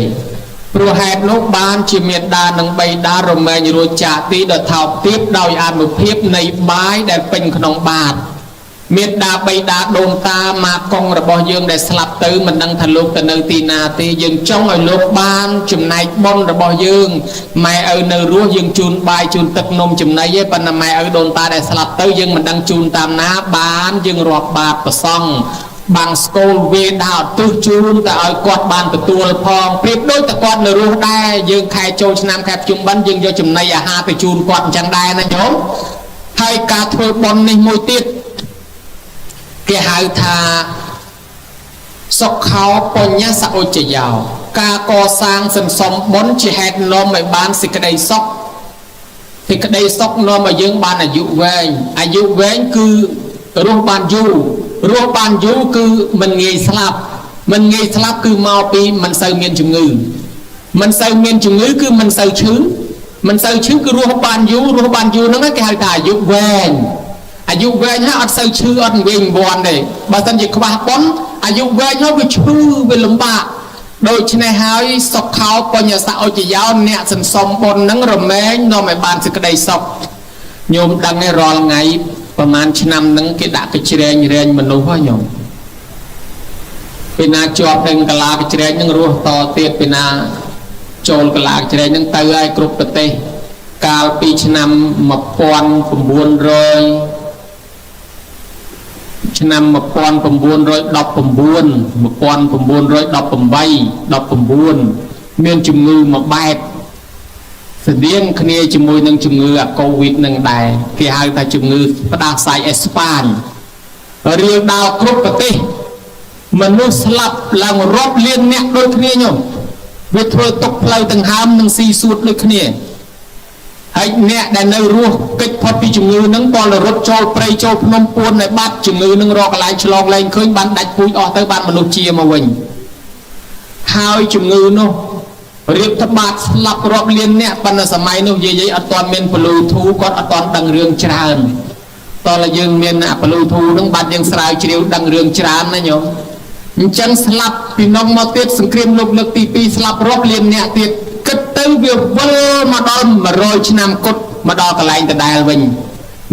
ព្រោះហេតុនោះបានជាមេដានិងបៃតារមែងរួចចាកទីដ៏ថោកទាបដោយអានុភាពនៃបាយដែលពេញក្នុងបាតមេដាបៃតាដូនតាម៉ាកុងរបស់យើងដែលស្លាប់ទៅមិនដឹងថាលោកទៅនៅទីណាទេយើងចង់ឲ្យលោកបានចំណែកបុណ្យរបស់យើងម៉ែឪនៅរស់យើងជូនបាយជូនទឹកនំចំណីឯងប៉ុន្តែម៉ែឪដូនតាដែលស្លាប់ទៅយើងមិនដឹងជូនតាមណាបានយើងរាប់បាតប្រសង់បាំងស្គលវេដាឧទ្ទិសជូនតែឲ្យគាត់បានទទួលផងប្រៀបដូចតែគាត់នៅរស់ដែរយើងខែចូលឆ្នាំខែភ្ជុំបិណ្ឌយើងយកចំណីអាហារទៅជូនគាត់អញ្ចឹងដែរណាញោមហើយការធ្វើបុណ្យនេះមួយទៀតគេហៅថាសុខោបញ្ញសឧច្ចយោការកសាងសន្សំបុណ្យជាហេតុនាំឲ្យបានសេចក្តីសុខសេចក្តីសុខនាំឲ្យយើងបានអាយុវែងអាយុវែងគឺរស់បានយូររស់បានយូរគឺមិនងាយស្លាប់មិនងាយស្លាប់គឺមកពីមិនសូវមានជំងឺមិនសូវមានជំងឺគឺមិនសូវឈឺមិនសូវឈឺគឺរស់បានយូររស់បានយូរហ្នឹងគេហៅថាអាយុវែងអាយុវែងហើយអត់សូវឈឺអត់វែងវាន់ទេបើសិនជាខ្វះបុណ្យអាយុវែងហើយវាឈឺវាលំបាកដូច្នេះហើយសុខោបញ្ញសឧច្ចយោអ្នកសន្សំបុណ្យហ្នឹងរមែងនាំឲ្យបានសេចក្តីសុខញោមដឹងឯរាល់ថ្ងៃប្រហែលឆ្នាំហ្នឹងគេដាក់កច្រែងរែងមនុស្សហ៎ញោមពេលណាជាប់នឹងកាលាកច្រែងហ្នឹងរស់តទៀតពេលណាចូលកាលាកច្រែងហ្នឹងទៅហើយគ្រប់ប្រទេសកាលពីឆ្នាំ1900 ឆ្នាំ1919 1918 19មានជំងឺមួយបែបស្តៀងគ្នាជាមួយនឹងជំងឺអាកូវីដនឹងដែរគេហៅថាជំងឺផ្ដាសាយអេស្ប៉ាញរាលដាលគ្រប់ប្រទេសមនុស្សស្លាប់ឡើងរាប់លានអ្នកដូចគ្នាញោមវាធ្វើទុកផ្លូវដង្ហើមនិងស៊ីសួតដូចគ្នាហើយអ្នកដែលនៅរស់កិច្ចផុតពីជំងឺហ្នឹងតលរត់ចូលព្រៃចូលភ្នំពួនឲ្យបាត់ជំងឺហ្នឹងរកកន្លែងឆ្លងលែងឃើញបានដាច់ពូជអស់ទៅបានមនុស្សជាមកវិញហើយជំងឺនោះរៀបត្បាតស្លាប់រាប់លានអ្នកប៉ុន្តែសម័យនោះយាយៗអត់ទាន់មាន Bluetooth គាត់អត់ទាន់ដឹងរឿងច្រើនតើយើងមានអា Bluetooth ហ្នឹងបាត់យើងស្រាវជ្រាវដឹងរឿងច្រើនណាញោមអញ្ចឹងស្លាប់ពីនោះមកទៀតសង្គ្រាមលោកលើកទី2ស្លាប់រាប់លានអ្នកទៀតគិតទៅវាវិលមកដល់100ឆ្នាំគត់មកដល់កន្លែងដដែលវិញ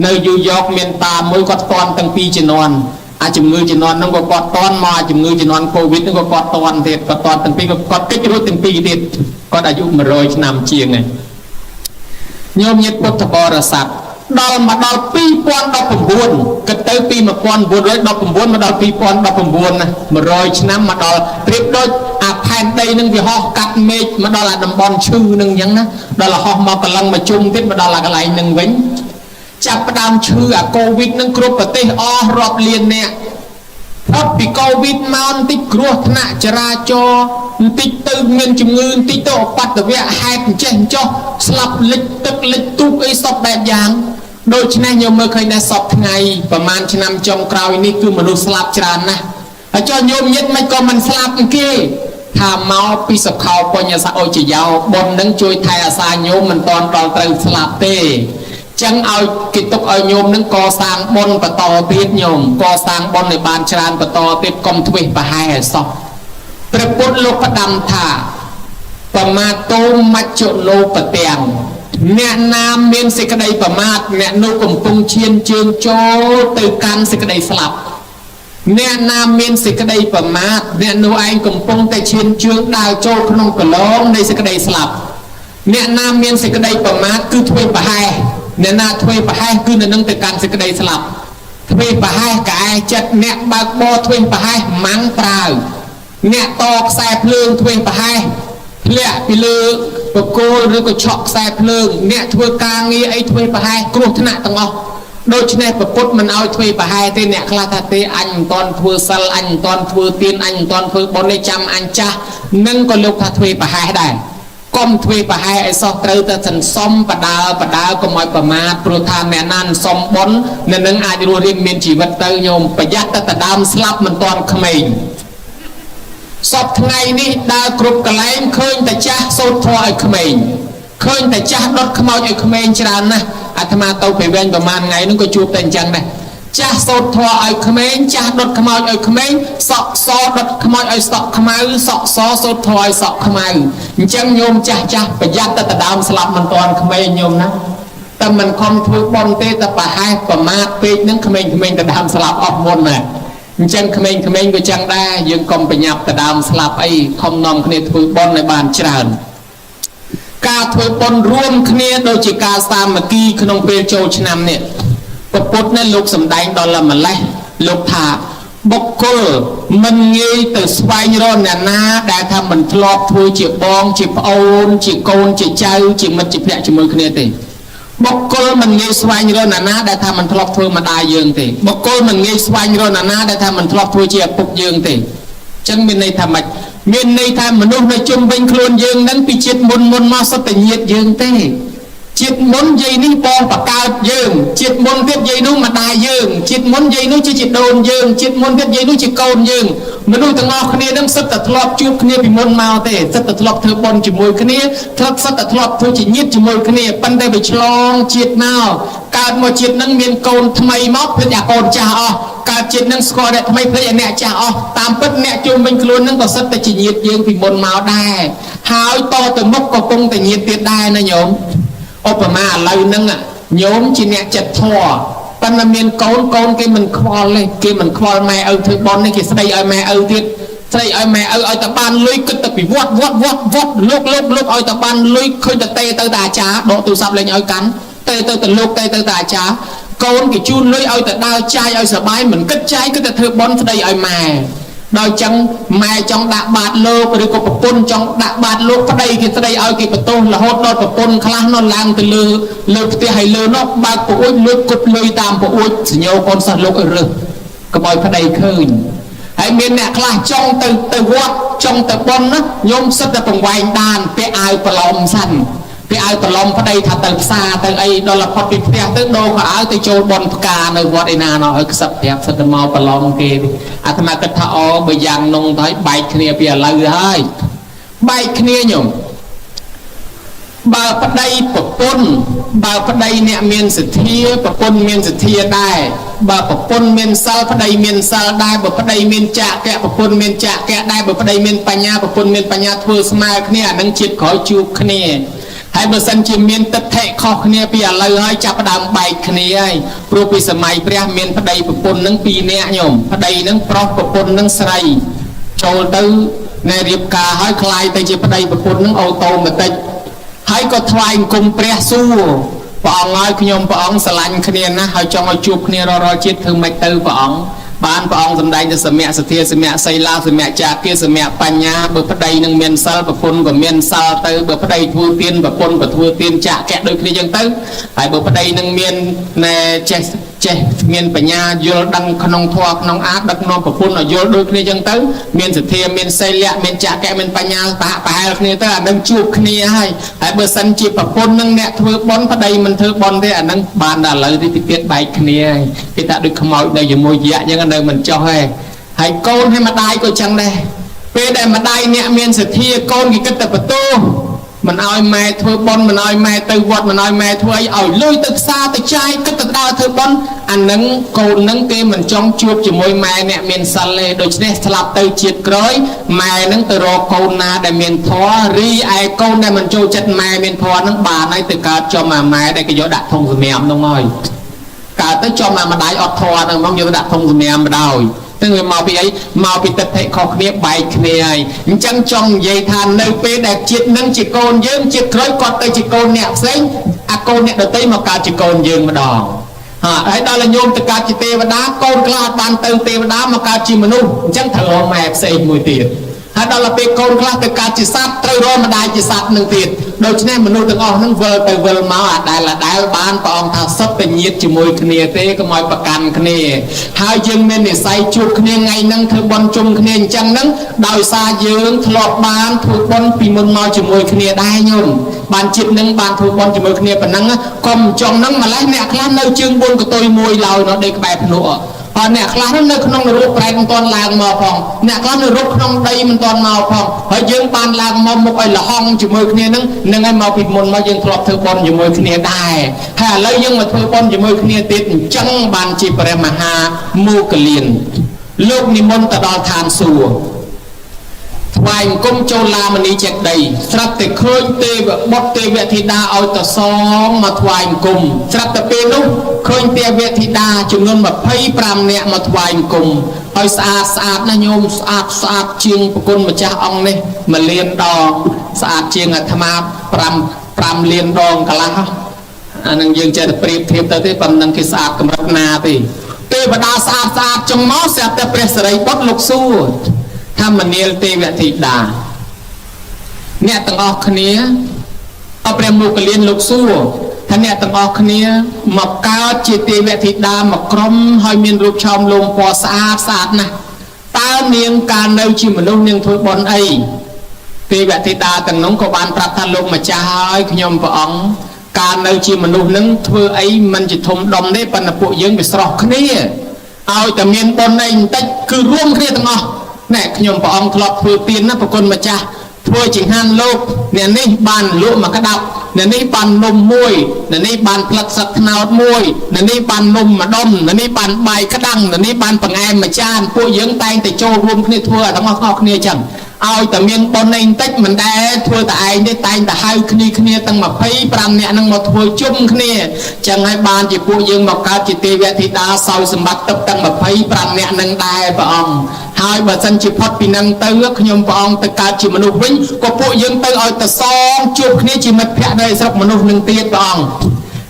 នៅញូវយ៉កមានតាមួយគាត់តន់ទាំងពីរជំនាន់អាជំងឺជំនាន់ហ្នឹងក៏គាត់តន់មកអាជំងឺជំនាន់កូវីដហ្នឹងក៏គាត់តន់ទៀតគាត់តន់ទាំងពីរក៏គាត់គេចរួចទាំងពីរទៀតគាត់អាយុ100ឆ្នាំជាងហើយញោមញាតិពុទ្ធបរិស័ទដល់មកដល់2019គិតទៅពី1919មកដល់2019ណា100ឆ្នាំមកដល់ប្រៀបដូចអាផែនដីនឹងវាហោះកាត់មេឃមកដល់អាតំបន់ឈឺនឹងអញ្ចឹងណាដល់ហោះមកកលឹងមកជុំទៀតមកដល់អាកន្លែងនឹងវិញចាប់ផ្ដើមឈឺអាកូវីដនឹងគ្រប់ប្រទេសអស់រាប់លានអ្នកផុតពីកូវីដមកបន្តិចគ្រោះថ្នាក់ចរាចរណ៍បន្តិចទៅមានជំងឺបន្តិចទៅអបតវៈហេតុអញ្ចេះអញ្ចោះស្លាប់លិចទឹកលិចទូកអីសពបែបយ៉ាងដូច្នេះញោមមើលឃើញដែរសពថ្ងៃប្រហែលឆ្នាំចុងក្រោយនេះគឺមនុស្សស្លាប់ច្រើនណាស់ហើយចុះញោមញាតិមិនក៏មិនស្លាប់គេថាមកពីសុខោបញ្ញសអុជយោបុណ្យនឹងជួយថែអាសាញោមមិនតន់ដល់ត្រូវស្លាប់ទេចឹងឲ្យគេទុកឲ្យញោមនឹងកសាងបុណ្យបន្តទៀតញោមកសាងបុណ្យឲ្យបានច្រើនបន្តទៀតកុំធ្វេសប្រហែសឲ្យសោះព្រះពុទ្ធលោកផ្ដាំថាប្រមាទោមច្ចុលោបទាំងអ្នកណាមានសេចក្តីប្រមាទអ្នកនោះកំពុងឈានជើងចូលទៅកាន់សេចក្តីស្លាប់អ្នកណាមានសេចក្តីប្រមាទអ្នកនោះឯងកំពុងតែឈានជើងដើរចូលក្នុងកលងនៃសេចក្តីស្លាប់អ្នកណាមានសេចក្តីប្រមាទគឺធ្វេសប្រហែសអ្នកណាធ្វេសប្រហែសគឺនៅនឹងទៅកាន់សេចក្តីស្លាប់ធ្វេសប្រហែសកែចិត្តអ្នកបើកបរធ្វេសប្រហែសម៉ាំងប្រាវអ្នកតខ្សែភ្លើងធ្វេសប្រហែសធ្លាក់ពីលើបកគោលឬក៏ឆក់ខ្សែភ្លើងអ្នកធ្វើការងារអីធ្វេសប្រហែសគ្រោះថ្នាក់ទាំងអស់ដូច្នេះប្រពុតមិនឲ្យធ្វេសប្រហែសទេអ្នកខ្លះថាទេអញមិនតន់ធ្វើសិលអញមិនតន់ធ្វើទានអញមិនតន់ធ្វើបុណ្យទេចាំអញចាស់នឹងក៏លោកថាធ្វេសប្រហែសដែរកុំធ្វេសប្រហែសឲ្យសោះត្រូវតែសន្សំបដើបដើកុំឲ្យប្រមាទព្រោះថាអ្នកណាសន្សំបុណ្យនៅនឹងអាចរស់រានមានជីវិតទៅញោមប្រយ័ត្នតែដដើមស្លាប់មិនតន់ក្មេងសពថ្ងៃនេះដើរគ្រប់កន្លែងឃើញតែចាស់សូត្រធម៌ឲ្យក្មេងឃើញតែចាស់ដុតខ្មោចឲ្យក្មេងច្រើនណាស់អាត្មាទៅពេលវែងប្រហែលថ្ងៃហ្នឹងក៏ជួបតែអញ្ចឹងដែរចាស់សូត្រធម៌ឲ្យក្មេងចាស់ដុតខ្មោចឲ្យក្មេងសក់សដុតខ្មោចឲ្យសក់ខ្មៅសក់សសូត្រធម៌ឲ្យសក់ខ្មៅអញ្ចឹងញោមចាស់ចាស់ប្រយ័ត្នតែដដើមស្លាប់មិនតាន់ក្មេងញោមណាតែមិនខំធ្វើបុណ្យទេតែប្រហែសប្រមាទពេកហ្នឹងក្មេងៗដដើមស្លាប់អស់មុនណាអញ្ចឹងក្មេងៗក៏ចឹងដែរយើងកុំប្រញាប់ដដើមស្លាប់អីខំនាំគ្នាធ្វើបុណ្យឲ្យបានច្រើនការធ្វើបុណ្យរួមគ្នាដូចជាការសាមគ្គីក្នុងពេលចូលឆ្នាំនេះព្រះពុទ្ធនេះលោកសម្ដែងដល់ម្លេះលោកថាបុគ្គលមិនងាយទៅស្វែងរកអ្នកណាដែលថាមិនធ្លាប់ធ្វើជាបងជាប្អូនជាកូនជាចៅជាមិត្តជាភក្តិជាមួយគ្នាទេបុគ្គលមិនងាយស្វែងរកអ្នកណាដែលថាមិនធ្លាប់ធ្វើម្ដាយយើងទេបុគ្គលមិនងាយស្វែងរកអ្នកណាដែលថាមិនធ្លាប់ធ្វើជាឪពុកយើងទេអញ្ចឹងមានន័យថាម៉េចមានន័យថាមនុស្សនៅជុំវិញខ្លួនយើងនឹងពីជាតិមុនមុនមកសុទ្ធតែញាតិយើងទេជាតិមុនយាយនេះបងបកើតយើងជាតិមុនទៀតយាយនោះម្ដាយយើងជាតិមុនយាយនោះជាជីដូនយើងជាតិមុនទៀតយាយនោះជាកូនយើងមនុស្សទាំងអស់គ្នានឹងសុទ្ធតែធ្លាប់ជួបគ្នាពីមុនមកទេសុទ្ធតែធ្លាប់ធ្វើបុណ្យជាមួយគ្នាធ្លាប់សុទ្ធតែធ្លាប់ធ្វើជាញាតិជាមួយគ្នាប៉ុន្តែវាឆ្លងជាតិមកកើតមកជាតិនឹងមានកូនថ្មីមកភ្លេចអាកូនចាស់អស់កើតជាតិនឹងស្គាល់អ្នកថ្មីភ្លេចអាអ្នកចាស់អស់តាមពិតអ្នកជុំវិញខ្លួននឹងក៏សុទ្ធតែជាញាតិយើងពីមុនមកដែរហើយតទៅមុខក៏គង់តែញាតិទៀតដែរណាញោមឧបមាឥឡូវហ្នឹងញោមជាអ្នកចិត្តធម៌ប៉ុន្តែមានកូនកូនគេមិនខ្វល់ទេគេមិនខ្វល់ម៉ែឪធ្វើបុណ្យនេះគេស្ដីឲ្យម៉ែឪទៀតស្ដីឲ្យម៉ែឪឲ្យតែបានលុយគិតតែពីវត្តវត្តវត្តវត្តលោកលោកលោកឲ្យតែបានលុយឃើញតែទេទៅតែអាចារ្យដកទូរស័ព្ទលេងឲ្យកាន់ទេទៅទៅលោកទេទៅតែអាចារ្យ កូនគេជូនលុយឲ្យទៅដើរចាយឲ្យសបាយមិនគិតចាយគិតតែធ្វើបន់ស្ដីឲ្យម៉ែដល់ចឹងម៉ែចង់ដាក់បាតលោកឬក៏ប្រពន្ធចង់ដាក់បាតលោកប្តីគេស្ដីឲ្យគេបន្ទោសរហូតដល់ប្រពន្ធខ្លះនោះឡើងទៅលើលើផ្ទះហើយលើនោះបើកប្អួចលួចគប់លុយតាមប្អួចសញ្ញោកូនសិស្សលោកឲ្យរើសកុំឲ្យប្តីឃើញហើយមានអ្នកខ្លះចង់ទៅវត្តចង់ទៅប៉ុនណាញោមសិតតែបង្វែងដានពាក់អាវប្រឡំសិនពាក់អាវប្រឡំប្តីថាទៅផ្សារទៅអីដល់ផុតពីផ្ទះទៅដូរខោអាវទៅចូលប៉ុនផ្កានៅវត្តឯណាណោះឲ្យខ្សឹបប្រាប់សិតទៅមកប្រឡំគេអាត្មាគិតថាអូបើយ៉ាងនងទៅឲ្យបែកគ្នាពីឥឡូវហើយបែកគ្នាញោមបើប្តីប្រពន្ធបើប្តីអ្នកមានសទ្ធាប្រពន្ធមានសទ្ធាដែរបើប្រពន្ធមានសិលប្តីមានសិលដែរបើប្តីមានចាកៈប្រពន្ធមានចាកៈដែរបើប្តីមានបញ្ញាប្រពន្ធមានបញ្ញាធ្វើស្មើគ្នាអានឹងជាតិក្រោយជួបគ្នាហើយបើសិនជាមានទិដ្ឋិខុសគ្នាពីឥឡូវហើយចាប់ផ្ដើមបែកគ្នាហើយព្រោះពីសម័យព្រះមានប្តីប្រពន្ធនឹងពីរនាក់ញោមប្តីនឹងប្រុសប្រពន្ធនឹងស្រីចូលទៅในរៀបការហើយคล้ายទៅជាប្តីប្រពន្ធនឹងអូតូម៉ាទិកហើយក៏ថ្វាយអង្គមព្រះសួរព្រះអង្គឲ្យខ្ញុំព្រះអង្គស្រឡាញ់គ្នាណាស់ហើយចង់ឲ្យជួបគ្នារាល់ៗជាតិធ្វើម៉េចទៅព្រះអង្គបានព្រះអង្គសម្ដែងទៅសមៈសទ្ធាសមៈសីលាសមៈចាគាសមៈបញ្ញាបើប្តីនឹងមានសិលប្រពន្ធក៏មានសិលទៅបើប្តីធ្វើទានប្រពន្ធក៏ធ្វើទានចាកៈដូចគ្នាចឹងទៅហើយបើប្តីនឹងមានណែចេះចេះមានបញ្ញាយល់ដឹងក្នុងធម៌ក្នុងអាដឹកនាំប្រពន្ធឲ្យយល់ដូចគ្នាចឹងទៅមានសទ្ធាមានសីលៈមានចាកៈមានបញ្ញាប្រហាក់ប្រហែលគ្នាទៅអានឹងជួបគ្នាហើយហើយបើសិនជាប្រពន្ធនឹងអ្នកធ្វើបុណ្យប្តីមិនធ្វើបុណ្យទេអានឹងបានដល់ឥឡូវនេះទៀតបែកគ្នាហើយគេថាដូចខ្មោចនៅជាមួយយៈចឹងនៅមិនចោះទេហើយកូនហើយម្ដាយក៏ចឹងដែរពេលដែលម្ដាយអ្នកមានសទ្ធាកូនគេគិតតែបន្ទោសមិនឲ្យម៉ែធ្វើបុណ្យមិនឲ្យម៉ែទៅវត្តមិនឲ្យម៉ែធ្វើអីឲ្យលុយទៅផ្សារទៅចាយគិតទៅដើរធ្វើបុណ្យអានឹងកូននឹងគេមិនចង់ជួបជាមួយម៉ែអ្នកមានសិលទេដូច្នេះស្លាប់ទៅជាតិក្រោយម៉ែនឹងទៅរកកូនណាដែលមានធម៌រីឯកូនដែលមិនចូលចិត្តម៉ែមានធម៌នឹងបានហើយទៅកើតចំអាម៉ែដែលគេយកដាក់ធុងសម្រាមនោះហើយកើតទៅចំអាម្ដាយអត់ធម៌ហ្នឹងហ្មងយកដាក់ធុងសម្រាមបណ្ដោយទាំងវាមកពីអីមកពីទិដ្ឋិខុសគ្នាបែកគ្នាហើយអញ្ចឹងចង់និយាយថានៅពេលដែលជាតិនឹងជាកូនយើងជាតិក្រោយគាត់ទៅជាកូនអ្នកផ្សេងអាកូនអ្នកដទៃមកកើតជាកូនយើងម្ដងហើយដល់ញោមទៅកើតជាទេវតាកូនខ្លះបានទៅទេវតាមកកើតជាមនុស្សអញ្ចឹងត្រូវរកម៉ែផ្សេងមួយទៀតហើយដល់ពេលកូនខ្លះទៅកើតជាសត្វត្រូវរកម្ដាយជាសត្វនឹងទៀតដូច្នេះមនុស្សទាំងអស់ហ្នឹងវិលទៅវិលមកអាដែលអាដែលបានព្រះអង្គថាសុទ្ធតែញាតិជាមួយគ្នាទេកុំឲ្យប្រកាន់គ្នាហើយយើងមាននិស្ស័យជួបគ្នាថ្ងៃហ្នឹងធ្វើបុណ្យជុំគ្នាអញ្ចឹងហ្នឹងដោយសារយើងធ្លាប់បានធ្វើបុណ្យពីមុនមកជាមួយគ្នាដែរញោមបានជាតិនឹងបានធ្វើបុណ្យជាមួយគ្នាប៉ុណ្ណឹងកុំចង់ហ្នឹងម្លេះអ្នកខ្លះនៅជើងបួនកតុយមួយឡើយនៅដេកក្បែរភ្នក់ហើយអ្នកខ្លះនៅក្នុងនរកប្រែតមិនទាន់ឡើងមកផងអ្នកខ្លះនៅរកក្នុងដីមិនទាន់មកផងហើយយើងបានឡើងមកមុខឲ្យលហងជាមួយគ្នាហ្នឹងនឹងឲ្យមកពីមុនមកយើងធ្លាប់ធ្វើបុណ្យជាមួយគ្នាដែរហើយឥឡូវយើងមកធ្វើបុណ្យជាមួយគ្នាទៀតអញ្ចឹងបានជាព្រះមហាមោគលានលោកនិមន្តទៅដល់ឋានសួគ៌ថ្វាយអង្គមចូលឡាមនីចេតិយស្រាប់តែឃើញទេវបុត្រទេវធីតាឲ្យតសងមកថ្វាយអង្គមស្រាប់តែពេលនោះឃើញទេវធីតាចំនួន25នាក់មកថ្វាយអង្គមហើយស្អាតស្អាតណាស់ញោមស្អាតស្អាតជាងប្រគុណម្ចាស់អង្គនេះ1លានដងស្អាតជាងអាត្មា5លានដងកន្លះអានឹងយើងចេះតែប្រៀបធៀបទៅទេប៉ុណ្ណឹងគេស្អាតកម្រិតណាទេទេវតាស្អាតស្អាតចុងមកស្រាប់តែព្រះសិរីបុត្រលោកសួរធម្មនាលទេវធីតាអ្នកទាំងអស់គ្នាអព្រះមោគលានលោកសួរថាអ្នកទាំងអស់គ្នាមកកើតជាទេវធីតាមកក្រុមហើយមានរូបឆោមលោមពណ៌ស្អាតស្អាតណាស់តើនាងកាលនៅជាមនុស្សនាងធ្វើបុណ្យអីទេវធីតាទាំងនោះក៏បានប្រាប់ថាលោកម្ចាស់ហើយខ្ញុំព្រះអង្គកាលនៅជាមនុស្សនឹងធ្វើអីមិនជាធំដុំទេប៉ុន្តែពួកយើងវាស្រស់គ្នាឲ្យតែមានបុណ្យអីបន្តិចគឺរួមគ្នាទាំងអស់ណែខ្ញុំព្រះអង្គធ្លាប់ធ្វើទានណាប្រគុណម្ចាស់ធ្វើចង្ហាន់លោកអ្នកនេះបានលក់មកក្តាប់អ្នកនេះបាននំមួយអ្នកនេះបានផ្លិតសឹកត្នោតមួយអ្នកនេះបាននំម្ដុំអ្នកនេះបានបាយក្តាំងអ្នកនេះបានបង្អែមមួយចានពួកយើងតែងតែចូលរួមគ្នាធ្វើអាទាំងអស់គ្នាចឹងឲ្យតែមានបុណ្យអីបន្តិចមិនដែលធ្វើតែឯងទេតែងតែហៅគ្នាគ្នាទាំង25នាក់ហ្នឹងមកធ្វើជុំគ្នាចឹងហើយបានជាពួកយើងមកកើតជាទេវធីតាសោយសម្បត្តិទឹកទាំង25នាក់ហ្នឹងដែរព្រះអង្គហើយបើសិនជាផុតពីនឹងទៅខ្ញុំព្រះអង្គទៅកើតជាមនុស្សវិញក៏ពួកយើងទៅឲ្យតសងជួបគ្នាជាមិត្តភក្តិនៅស្រុកមនុស្សនឹងទៀតព្រះអង្គ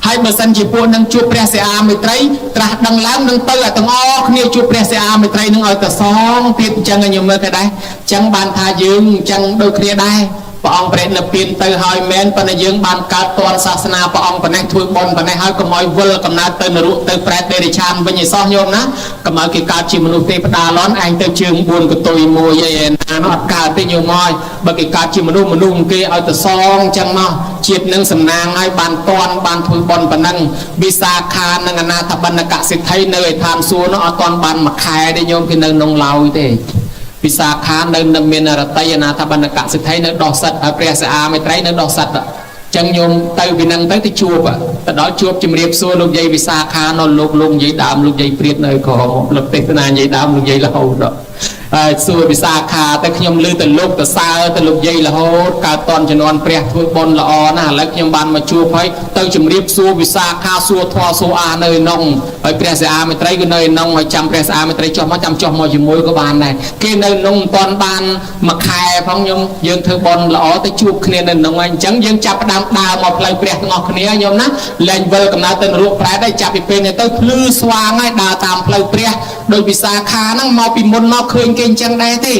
ហើយបើសិនជាពួកនឹងជួបព្រះសិអាមេត្រីត្រាស់ដឹងឡើងនឹងទៅឲ្យទាំងអស់គ្នាជួបព្រះសិអាមេត្រីនឹងឲ្យទៅសងទៀតអញ្ចឹងញោមមើលគេដែរអញ្ចឹងបានថាយើងអញ្ចឹងដូចគ្នាដែរព្រះអង្គព្រះនិព្វានទៅហើយមែនប៉ុន្តែយើងបានកើតតនសាសនាព្រះអង្គប៉ុណ្ណេះធ្វើបុណ្យប៉ុណ្ណេះហើយកុំឲ្យវិលកំណើតទៅនរកទៅប្រែតដេរិឆានវិញឲ្យសោះញោមណាកុំឲ្យគេកើតជាមនុស្សទេវតាឡន់ឯងទៅជើង4កតុយមួយអីឯណានោះអត់កើតទេញោមអើយបើគេកើតជាមនុស្សមនុស្សគេឲ្យទៅសងអញ្ចឹងមកជាតិនឹងសំណាងឲ្យបានតនបានធ្វើបុណ្យប៉ុណ្ណឹងវិសាខានិងអនាថបណ្ឌកសិទ្ធិនៅឯឋានសួគ៌នោះអត់ទាន់បានមួយខែទេញោមគេនៅក្នុងឡើយទេវិសាខានៅមានរតីអនាថបណ្ឌកសិទ្ធិនៅដោះសិទ្ធហើយព្រះសាអាមេត្រីនៅដោះសិទ្ធចឹងញោមទៅពីនឹងទៅទៅជួបទៅដល់ជួបជំរាបសួរលោកយាយវិសាខានៅលោកលោកនិយាយដើមលោកយាយព្រាតនៅក្រហមលោកទេសនានិយាយដើមលោកយាយរហូតដល់ហើយសួរវិសាខាទៅខ្ញុំឮទៅលោកទៅសើទៅលោកយាយរហូតកើតតនជំនាន់ព្រះធ្វើបុណ្យល្អណាស់ឥឡូវខ្ញុំបានមកជួបហើយទៅជំរាបសួរវិសាខាសួរធម៌សួរអានៅឯនោះហើយព្រះសាអាមេត្រីក៏នៅឯនោះហើយចាំព្រះសាអាមេត្រីចុះមកចាំចុះមកជាមួយក៏បានដែរគេនៅនោះមិនទាន់បានមួយខែផងខ្ញុំយើងធ្វើបុណ្យល្អទៅជួបគ្នានៅនោះហើយអញ្ចឹងយើងចាប់ផ្ដើមដើរមកផ្លូវព្រះទាំងអស់គ្នាញោមណាលែងវិលកំណើតទៅនរកប្រែតហើយចាប់ពីពេលនេះទៅភ្លឺស្វាងហើយដើរតាមផ្លូវព្រះដោយវិសាខាហ្នឹងមកពីមុនមកឃើញគេអញ្ចឹងដែរទេ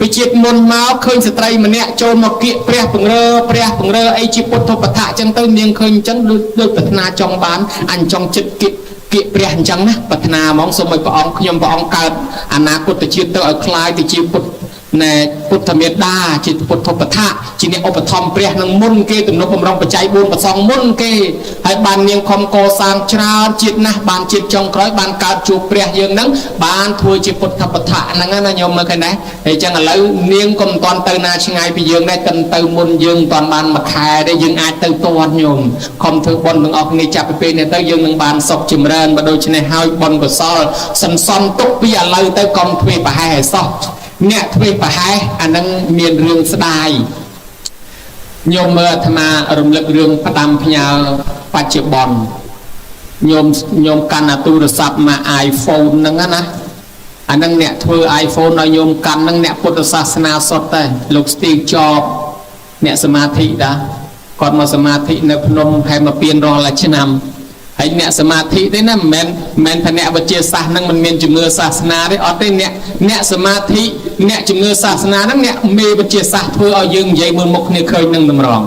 ពីជាតិមុនមកឃើញស្ត្រីម្នាក់ចូលមកគៀកព្រះពង្រើព្រះពង្រើអីជាពុទ្ធបឋៈអញ្ចឹងទៅនាងឃើញអញ្ចឹងដូចដូចប្រាថ្នាចង់បានអញចង់ចិត្តគៀកគៀកព្រះអញ្ចឹងណាប្រាថ្នាហ្មងសូមឲ្យព្រះអង្គខ្ញុំព្រះអង្គកើតអនាគតជាតិទៅឲ្យคล้ายទៅជាពុទ្ធណែពុទ្ធមេដាជាពុទ្ធបឋៈជាអ្នកឧបត្ថម្ភព្រះនឹងមុនគេទំនុកបំរុងបច្ច័យ4ប្រសងមុនគេហើយបាននាងខំកសាងច្រើនជាតិណាស់បានជាតិចុងក្រោយបានកើតជួបព្រះយើងហ្នឹងបានធ្វើជាពុទ្ធបឋៈហ្នឹងណាញោមមើលឃើញដែរហើយចឹងឥឡូវនាងក៏មិនទាន់ទៅណាឆ្ងាយពីយើងដែរកិនទៅមុនយើងមិនទាន់បានមួយខែទេយើងអាចទៅទាន់ញោមខំធ្វើបុណ្យទាំងអស់គ្នាចាប់ពីពេលនេះទៅយើងនឹងបានសុខចម្រើនបើដូច្នេះហើយបុណ្យកុសលសន្សំទុកពីឥឡូវទៅកុំធ្វើប្រហែសឲ្យសោះអ្នកធ្វើប្រហែសអានឹងមានរឿងស្ដាយញោមមើលអាត្មារំលឹករឿងផ្ដាំផ្ញើបច្ចុប្បន្នញោមញោមកាន់អាទូរស័ព្ទមក iPhone ហ្នឹងណាអានឹងអ្នកធ្វើ iPhone ឲ្យញោមកាន់ហ្នឹងអ្នកពុទ្ធសាសនាសុទ្ធតែលោក Steve Jobs អ្នកសមាធិតាគាត់មកសមាធិនៅភ្នំហេមពៀនរាល់ឆ្នាំហើយអ្នកសមាធិទេណាមិនមែនថាអ្នកវិទ្យាសាស្ត្រហ្នឹងមិនមានជំនឿសាសនាទេអត់ទេអ្នកអ្នកសមាធិអ្នកជំនឿសាសនាហ្នឹងអ្នកមេវិទ្យាសាស្ត្រធ្វើឲ្យយើងនិយាយមើលមុខគ្នាឃើញនឹងតម្រង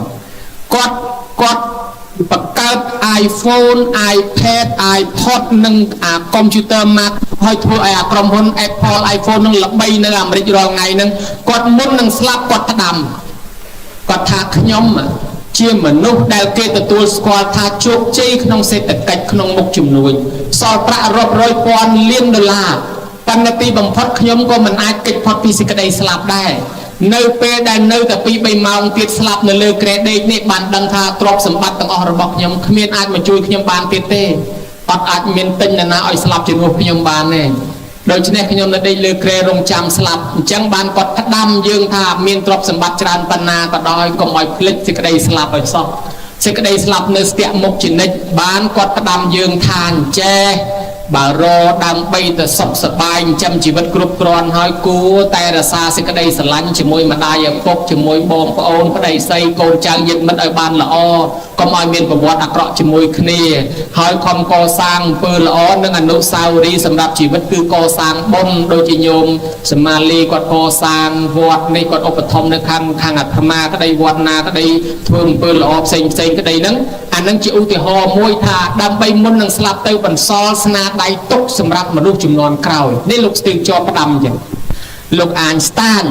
គាត់គាត់បង្កើត iPhone iPad iPod និងអា computer Mac ហើយធ្វើឲ្យអាក្រុមហ៊ុន Apple iPhone នឹងល្បីនៅអាមេរិករាល់ថ្ងៃហ្នឹងគាត់មុននឹងស្លាប់គាត់ផ្ដាំគាត់ថាខ្ញុំជាមនុស្សដែលគេទទួលស្គាល់ថាជោគជ័យក្នុងសេដ្ឋកិច្ចក្នុងមុខជំនួញសល់ប្រាក់រាប់រយពាន់លានដុល្លារប៉ុន្តែទីបំផុតខ្ញុំក៏មិនអាចគេចផុតពីសេចក្តីស្លាប់ដែរនៅពេលដែលនៅតែ2 3ម៉ោងទៀតស្លាប់នៅលើក្រែដេកនេះបានដឹងថាទ្រព្យសម្បត្តិទាំងអស់របស់ខ្ញុំគ្មានអាចមកជួយខ្ញុំបានទៀតទេអត់អាចមានទិញនរណាឲ្យស្លាប់ជំនួសខ្ញុំបានទេដូច្នេះខ្ញុំនៅដេកលើក្រែរងចាំស្លាប់អញ្ចឹងបានគាត់ផ្ដាំយើងថាមានទ្រព្យសម្បត្តិច្រើនប៉ុណ្ណាក៏ដោយកុំឲ្យភ្លេចសេចក្តីស្លាប់ឲ្យសោះសេចក្តីស្លាប់នៅស្ទាក់មុខជានិច្ចបានគាត់ផ្ដាំយើងថាអញ្ចេះបើរដើម្បីទៅសុខសប្បាយចិញ្ចឹមជីវិតគ្រប់គ្រាន់ហើយគួរតែរក្សាសេចក្តីស្រឡាញ់ជាមួយម្ដាយឪពុកជាមួយបងប្អូនប្តីស្រីកូនចៅញាតិមិត្តឲ្យបានល្អកុំឲ្យមានប្រវត្តិអាក្រក់ជាមួយគ្នាហើយខំកសាងអំពើល្អនិងអនុស្សាវរីយ៍សម្រាប់ជីវិតគឺកសាងបុណ្យដូចជាញោមសមាលីគាត់កសាងវត្តនេះគាត់ឧបត្ថម្ភនៅខាងខាងអាត្មាក្តីវត្តណាក្តីធ្វើអំពើល្អផ្សេងផ្សេងក្តីហ្នឹងអានឹងជាឧទាហរណ៍មួយថាដើម្បីមុននឹងស្លាប់ទៅបន្សល់ស្នាដៃទុកសម្រាប់មនុស្សជំនាន់ក្រោយនេះលោកស្ទីវចបផ្ដាំអញ្ចឹងលោកអាញស្តាន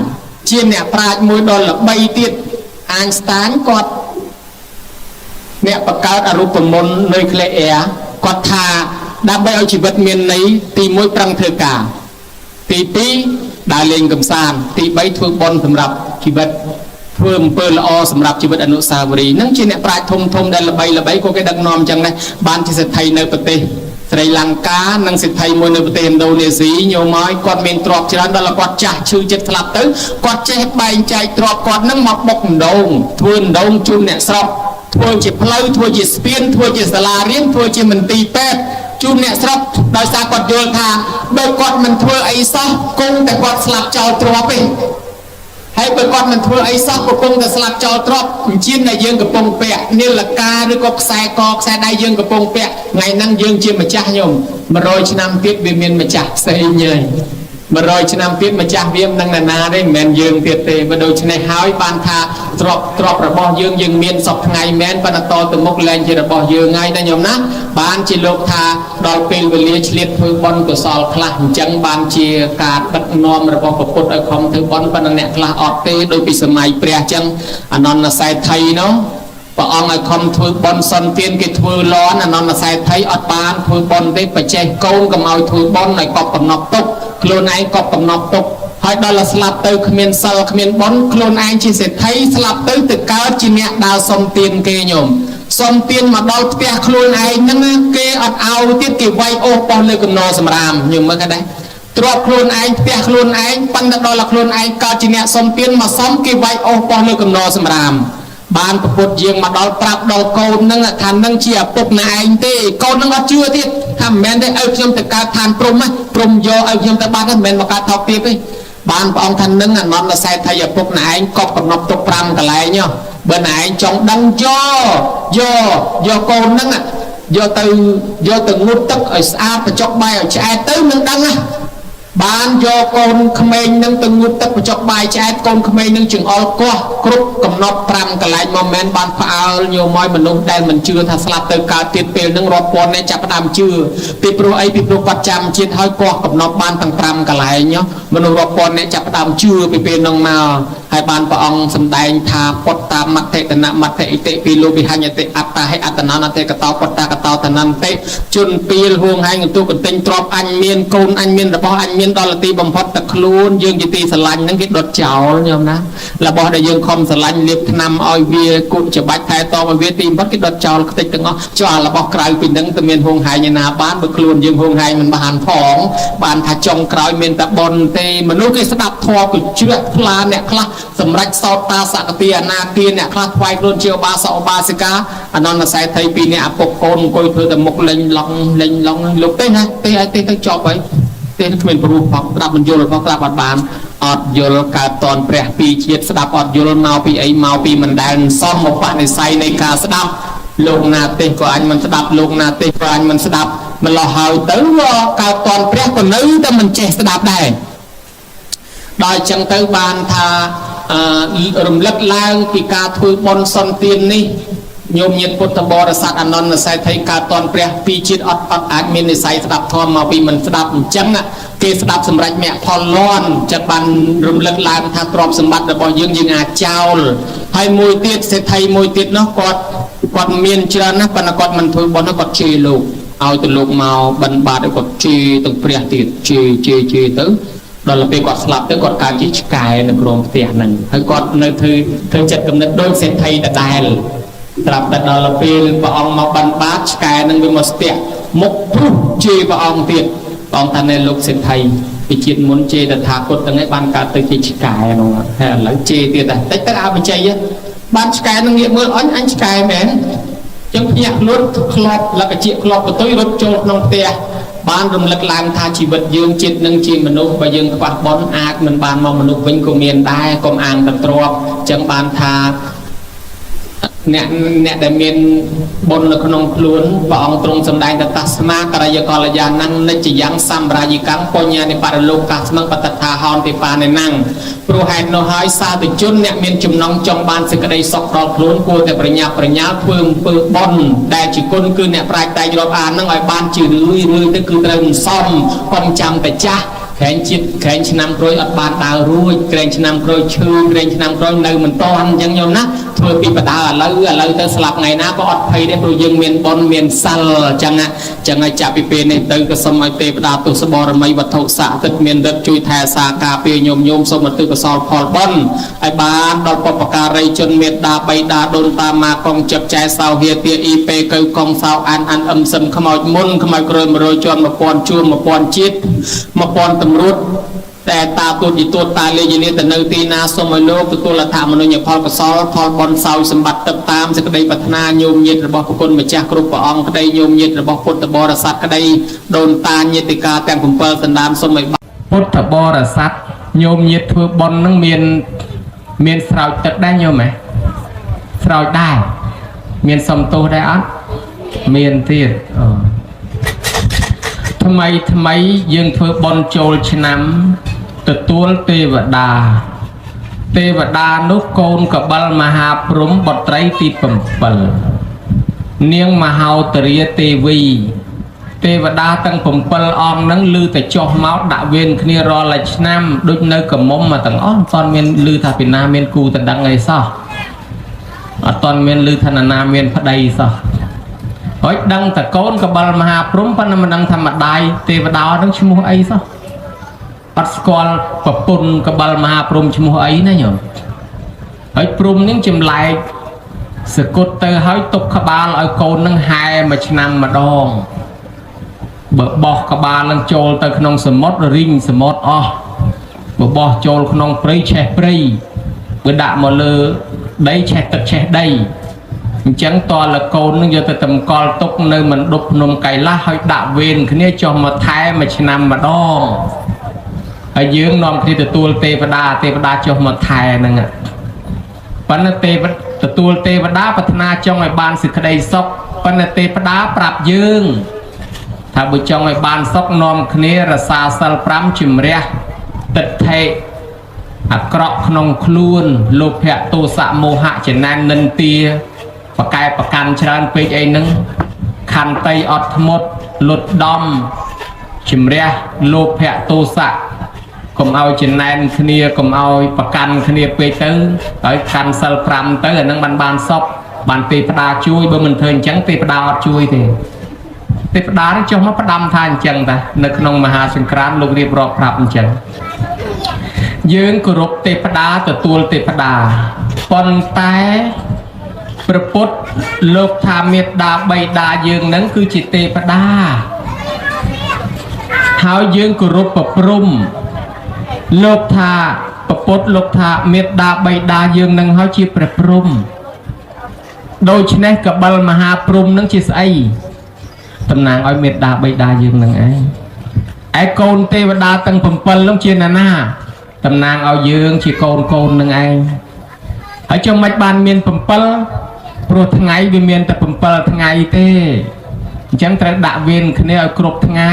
ជាអ្នកប្រាជ្ញមួយដ៏ល្បីទៀតអាញស្តានគាត់អ្នកបង្កើតអរូបមន្តនុយក្លេអ៊ែរគាត់ថាដើម្បីឲ្យជីវិតមានន័យទី1ប្រឹងធ្វើការទី2ដើរលេងកម្សាន្តទី3ធ្វើបុណ្យសម្រាប់ជីវិតធ្វើអំពើល្អសម្រាប់ជីវិតអនុស្សាវរីយ៍នឹងជាអ្នកប្រាជ្ញធំធំដែលល្បីល្បីក៏គេដឹកនាំអញ្ចឹងដែរបានជាសេដ្ឋីនៅប្រទេសស្រីលង្កានិងសេដ្ឋីមួយនៅប្រទេសឥណ្ឌូនេស៊ីញោមហើយគាត់មានទ្រព្យច្រើនដល់គាត់ចាស់ឈឺចិត្តស្លាប់ទៅគាត់ចេះបែងចែកទ្រព្យគាត់នឹងមកបុកដងធ្វើដងជូនអ្នកស្រុកធ្វើជាផ្លូវធ្វើជាស្ពានធ្វើជាសាលារៀនធ្វើជាមន្ទីរពេទ្យជូនអ្នកស្រុកដោយសារគាត់យល់ថាបើគាត់មិនធ្វើអីសោះគង់តែគាត់ស្លាប់ចោលទ្រព្យទេហ ហើយបើគាត់មិនធ្វើអីសោះកំពុងតែស្លាប់ចោលទ្រព្យអញ្ជៀនដែលយើងកំពុងពាក់នាឡិកាឬក៏ខ្សែកខ្សែដៃយើងកំពុងពាក់ថ្ងៃហ្នឹងយើងជាម្ចាស់ញោម100ឆ្នាំទៀតវាមានម្ចាស់ផ្សេងហើយ100ឆ្នាំទៀតម្ចាស់វាមិនដឹងណានាទេមិនមែនយើងទៀតទេបើដូច្នេះហើយបានថាទ្របទ្របរបស់យើងយើងមានសពថ្ងៃមែនប៉ុន្តែតទៅមុខលែងជារបស់យើងហើយណាញោមណាបានជាលោកថាដល់ពេលវេលាឆ្លៀតធ្វើបុណ្យកុសលខ្លះអញ្ចឹងបានជាការដឹកនាំរបស់ព្រះពុទ្ធឲ្យខំធ្វើបុណ្យប៉ុន្តែអ្នកខ្លះអត់ទេដោយពីសម័យព្រះអញ្ចឹងអនន្តសេដ្ឋីនោះព្រះអង្គឲ្យខំធ្វើបុណ្យសន្ទានគេធ្វើលន់អនន្តសេដ្ឋីអត់បានធ្វើបុណ្យទេបច្ចេកកូនកុំឲ្យធ្វើបុណ្យឲ្យកប់កំណប់ទុកខ្លួនឯងកប់កំណប់ទុកហើយដល់តែស្លាប់ទៅគ្មានសិលគ្មានបុណ្យខ្លួនឯងជាសេដ្ឋីស្លាប់ទៅទៅកើតជាអ្នកដើរសុំទានគេញោមសុំទានមកដល់ផ្ទះខ្លួនឯងហ្នឹងណាគេអត់ឲ្យទៀតគេវាយអូសបោះលើកំណសម្រាមញោមមើលគេដែរទ្របខ្លួនឯងផ្ទះខ្លួនឯងប៉ុន្តែដល់តែខ្លួនឯងកើតជាអ្នកសុំទានមកសុំគេវាយអូសបោះលើកំណសម្រាមបានប្រពុតយើងមកដល់ប្រាប់ដល់កូនហ្នឹងថានឹងជាឪពុកណែឯងទេកូនហ្នឹងអត់ជឿទៀតថាមិនមែនទេឲ្យខ្ញុំទៅកើតឋានព្រំណាព្រំយកឲ្យខ្ញុំទៅបាត់ហ្នឹងមិនមែនមកកើតថោកទាបទេបានព្រះអង្គថានឹងអនន្តសេដ្ឋីឪពុកណែឯងកប់កំណប់ទុក5កន្លែងហ៎បើណែឯងចង់ដឹងយកយកយកកូនហ្នឹងយកទៅយកទៅងូតទឹកឲ្យស្អាតបញ្ចុកបាយឲ្យឆ្អែតទៅនឹងដឹងណាបានយកកូនក្មេងនឹងទៅងូតទឹកបញ្ចុកបាយឆ្អែតកូនក្មេងនឹងចង្អុលកោះគ្រប់កំណត់5កន្លែងមកមែនបានផ្អើលញោមឲ្យមនុស្សដែលមិនជឿថាស្លាប់ទៅកើតទៀតពេលនឹងរាប់ពាន់អ្នកចាប់ផ្ដើមជឿពីព្រោះអីពីព្រោះគាត់ចាំជាតិហើយកោះកំណត់បានទាំង5កន្លែងមនុស្សរាប់ពាន់អ្នកចាប់ផ្ដើមជឿពីពេលនឹងមកហើយបានព្រះអង្គសម្ដែងថាពុតតាមមតិតនមតិអិតិពីលោវិហញ្ញតិអត្តាហិអត្តននតិកតោពុតតាកតោតនន្តិជនពីលហួងហែងកន្ទុះកន្ទិញទ្របអញមានកូនអញមានរបស់អញមានដល់ទីបំផុតតែខ្លួនយើងជាទីស្រឡាញ់ហ្នឹងគេដុតចោលញោមណារបស់ដែលយើងខំស្រឡាញ់លាបថ្នាំឲ្យវាគុកច្បាច់ថែទាំឲ្យវាទីបំផុតគេដុតចោលខ្ទេចទាំងអស់ចុះអារបស់ក្រៅពីហ្នឹងទៅមានហួងហែងឯណាបានបើខ្លួនយើងហួងហែងមិនបានផងបានថាចុងក្រោយមានតែបុណ្យទេមនុស្សគេស្ដាប់ធម៌គឺជ្រះថ្លាអ្នកខ្លះសម្រេចសោតាសកតិអនាគាអ្នកខ្លះថ្វាយខ្លួនជាឧបាសកឧបាសិកាអនន្តសេដ្ឋីពីរអ្នកឪពុកកូនអង្គុយធ្វើតែមុខលេងឡងលេងឡងលោកទេណាទេឲ្យទេទៅចប់ហើយទេគ្មានព្រោះផងស្ដាប់មិនយល់ផងស្ដាប់អត់បានអត់យល់កើតតនព្រះពីរជាតិស្ដាប់អត់យល់មកពីអីមកពីមិនដែលសមឧបនិស្ស័យនៃការស្ដាប់លោកណាទេសក៏អញមិនស្ដាប់លោកណាទេសក៏អញមិនស្ដាប់ម្លោះហើយទៅកើតតនព្រះក៏នៅតែមិនចេះស្ដាប់ដែរដល់អញ្ចឹងទៅបានថារំលឹកឡើងពីការធ្វើបុណ្យសន្ទាននេះញោមញាតពុទ្ធបរិស័ទអនន្តសេដ្ឋីកើតតនព្រះពីរជាតិអត់អត់អាចមាននិស័យស្ដាប់ធម៌មកពីមិនស្ដាប់អញ្ចឹងគេស្ដាប់សម្រេចមគ្គផលលន់ចិត្តបានរំលឹកឡើងថាទ្រព្យសម្បត្តិរបស់យើងយើងអាចចោលហើយមួយទៀតសេដ្ឋីមួយទៀតនោះគាត់គាត់មានច្រើនណាស់ប៉ុន្តែគាត់មិនធ្វើបុណ្យគាត់ជេរលោកឲ្យទៅលោកមកបិណ្ឌបាតឲ្យគាត់ជេរទាំងព្រះទៀតជេរជេរជេរទៅដល់ពេលគាត់ស្លាប់ទៅគាត់កើតជាឆ្កែនៅក្រោមផ្ទះហ្នឹងហើយគាត់នៅធ្វើធ្វើចិត្តគំនិតដូចសេដ្ឋីដដែលត្រាប់តែដល់ពេលព្រះអង្គមកបានបាតឆ្កែនឹងវាមកស្ទាក់មុខព្រុសជេរព្រះអង្គទៀតព្រះអង្គថាណែលោកសេដ្ឋីពីជាតិមុនជេរតថាគតទាំងឯងបានកើតទៅជាឆ្កែនោះហើយឥឡូវជេរទៀតតែតិចទៅអបជ័យបានឆ្កែនឹងងាកមើលអញអញឆ្កែមែនចឹងភ្ញាក់ខ្លួនក្លប់លកជាក្លប់កតុយរត់ចូលក្នុងផ្ទះបានរំលឹកឡើងថាជីវិតយើងជាតិនឹងជាមនុស្សបើយើងខ្វះបុណ្យអាចមិនបានមកមនុស្សវិញក៏មានដែរកុំអាងតែទ្របចឹងបានថាអ្នកអ្នកដែលមានបុណ្យនៅក្នុងខ្លួនព្រះអង្គទ្រង់សម្ដែងតតស្មាករិយកលយាននិច្ចយ៉ាងសម្រាយិកាំងបញ្ញនិបរលោកស្មឹងបតថាហោនតិបានិណੰព្រោះហេតុនោះហើយសាធុជនអ្នកមានចំណងចង់បានសេចក្តីសុខដល់ខ្លួនគួរតែប្រញាប់ប្រញាល់ធ្វើអំពើបុណ្យដែលជាគុណគឺអ្នកប្រាជ្ញតែងរាប់អាននឹងឲ្យបានជារឿយរឿយទៅគឺត្រូវមិនសមកុំចាំតែចាស់ក្រែងជាតិក្រែងឆ្នាំក្រោយអត់បានដើររួចក្រែងឆ្នាំក្រោយឈឺក្រែងឆ្នាំក្រោយនៅមិនតាន់អញ្ចឹងញោមណាធ្វើពីបដាឥឡូវឥឡូវទៅស្លាប់ថ្ងៃណាក៏អត់ភ័យដែរព្រោះយើងមានបុណ្យមានសិលអញ្ចឹងអញ្ចឹងឲ្យចាប់ពីពេលនេះទៅក៏សូមឲ្យទេវតាទសបរមីវត្ថុស័ក្តិសិទ្ធិមានឫទ្ធិជួយថែសារការពារញោមញោមសូមឧទ្ទិសកុសលផលបុណ្យឲ្យបានដល់បុព្វការីជនមេត្តាបៃតាដូនតាម៉ាកងចឹកចែសោហៀទាអ៊ីពេកៅកងសោអានអានអឹមសឹមខ្មោចមុនខ្មោចក្រោយ100ជាន់1000ជួរ1000ជាតិ1000តម្រួតតែតាទូតយទូតតាលេយលាទៅនៅទីណាសូមឲ្យលោកទទួលអដ្ឋមនុញ្ញផលកុសលផលបុណ្យសោយសម្បត្តិទឹកតាមសេចក្តីប្រាថ្នាញោមញាតិរបស់ព្រះគុណម្ចាស់គ្រប់ព្រះអង្គក្តីញោមញាតិរបស់ពុទ្ធបរិស័ទក្តីដូនតាញាតិកាទាំង7សន្តានសូមឲ្យពុទ្ធបរិស័ទញោមញាតិធ្វើបុណ្យនឹងមាន មានស្រោចទឹកដែរញោមហ៎ស្រោចដែរមានសុំទោសដែរអត់មានទៀតអូថ្មីថ្មីយើងធ្វើបុណ្យចូលឆ្នាំទទួលទេវតាទេវតានោះកូនកបិលមហាព្រំបុត្រីទី7នាងមហោទរាទេវីទេវតាទាំង7អង្គហ្នឹងឮតែចុះមកដាក់វេនគ្នារាល់តែឆ្នាំដូចនៅកមុំមកទាំងអស់អត់ទាន់មានឮថាពីណាមានគូតដឹងអីសោះអត់ទាន់មានឮថានរណាមានប្តីសោះហើយដឹងតែកូនកបិលមហាព្រំប៉ុន្តែមិនដឹងថាម្ដាយទេវតាហ្នឹងឈ្មោះអីសោះអត់ស្គាល់ប្រពន្ធកបិលមហាព្រំឈ្មោះអីណាញោមហើយព្រំហ្នឹងចម្លែកសគត់ទៅហើយទុកក្បាលឲ្យកូននឹងហែមួយឆ្នាំម្ដងបើបោះក្បាលនឹងចូលទៅក្នុងសមុទ្ររីងសមុទ្រអស់បើបោះចូលក្នុងព្រៃឆេះព្រៃបើដាក់មកលើដីឆេះទឹកឆេះដីអញ្ចឹងតលកូននឹងយកទៅតម្កល់ទុកនៅមណ្ឌុបភ្នំកៃឡាសហើយដាក់វេនគ្នាចុះមកថែមួយឆ្នាំម្ដងហើយយើងនាំគ្នាទទួលទេវតាទេវតាចុះមកថែហ្នឹងប៉ុន្តែទេវទទួលទេវតាប្រាថ្នាចង់ឲ្យបានសេចក្តីសុខប៉ុន្តែទេវតាប្រាប់យើងថាបើចង់ឲ្យបានសុខនាំគ្នារសាសិល5ជំរះទិដ្ឋិអាក្រក់ក្នុងខ្លួនលោភៈទោសៈមោហៈចំណែននិន្ទាបកែប្រកាន់ច្រើនពេកអីហ្នឹងខន្តីអត់ធ្មត់លុតដំជំរះលោភៈទោសៈកុំឲ្យចំណែនគ្នាកុំឲ្យប្រកាន់គ្នាពេកទៅហើយកាន់សិល5ទៅអាហ្នឹងបានបានសុខបានទេវតាជួយបើមិនធ្វើអញ្ចឹងទេវតាអត់ជួយទេទេវតានឹងចុះមកផ្ដាំថាអញ្ចឹងតានៅក្នុងមហាសង្ក្រាន្តលោករៀបរាប់ប្រាប់អញ្ចឹងយើងគោរពទេវតាទទួលទេវតាប៉ុន្តែព្រះពុទ្ធលោកថាមេត្តាបិតាយើងនឹងគឺជាទេវតាហើយយើងគោរពប្រព្រំលោកថាព្រះពុទ្ធលោកថាមេត្តាបិតាយើងនឹងហើយជាព្រះព្រំដូច្នេះកបិលមហាព្រំនឹងជាស្អីតំណាងឲ្យមេត្តាបិតាយើងនឹងឯងឯកូនទេវតាទាំង7នោះជាណានាតំណាងឲ្យយើងជាកូនកូននឹងឯងហើយចុះមិនបានមាន7ព្រោះថ្ងៃវាមានតែ7ថ្ងៃទេអញ្ចឹងត្រូវដាក់វេនគ្នាឲ្យគ្រប់ថ្ងៃ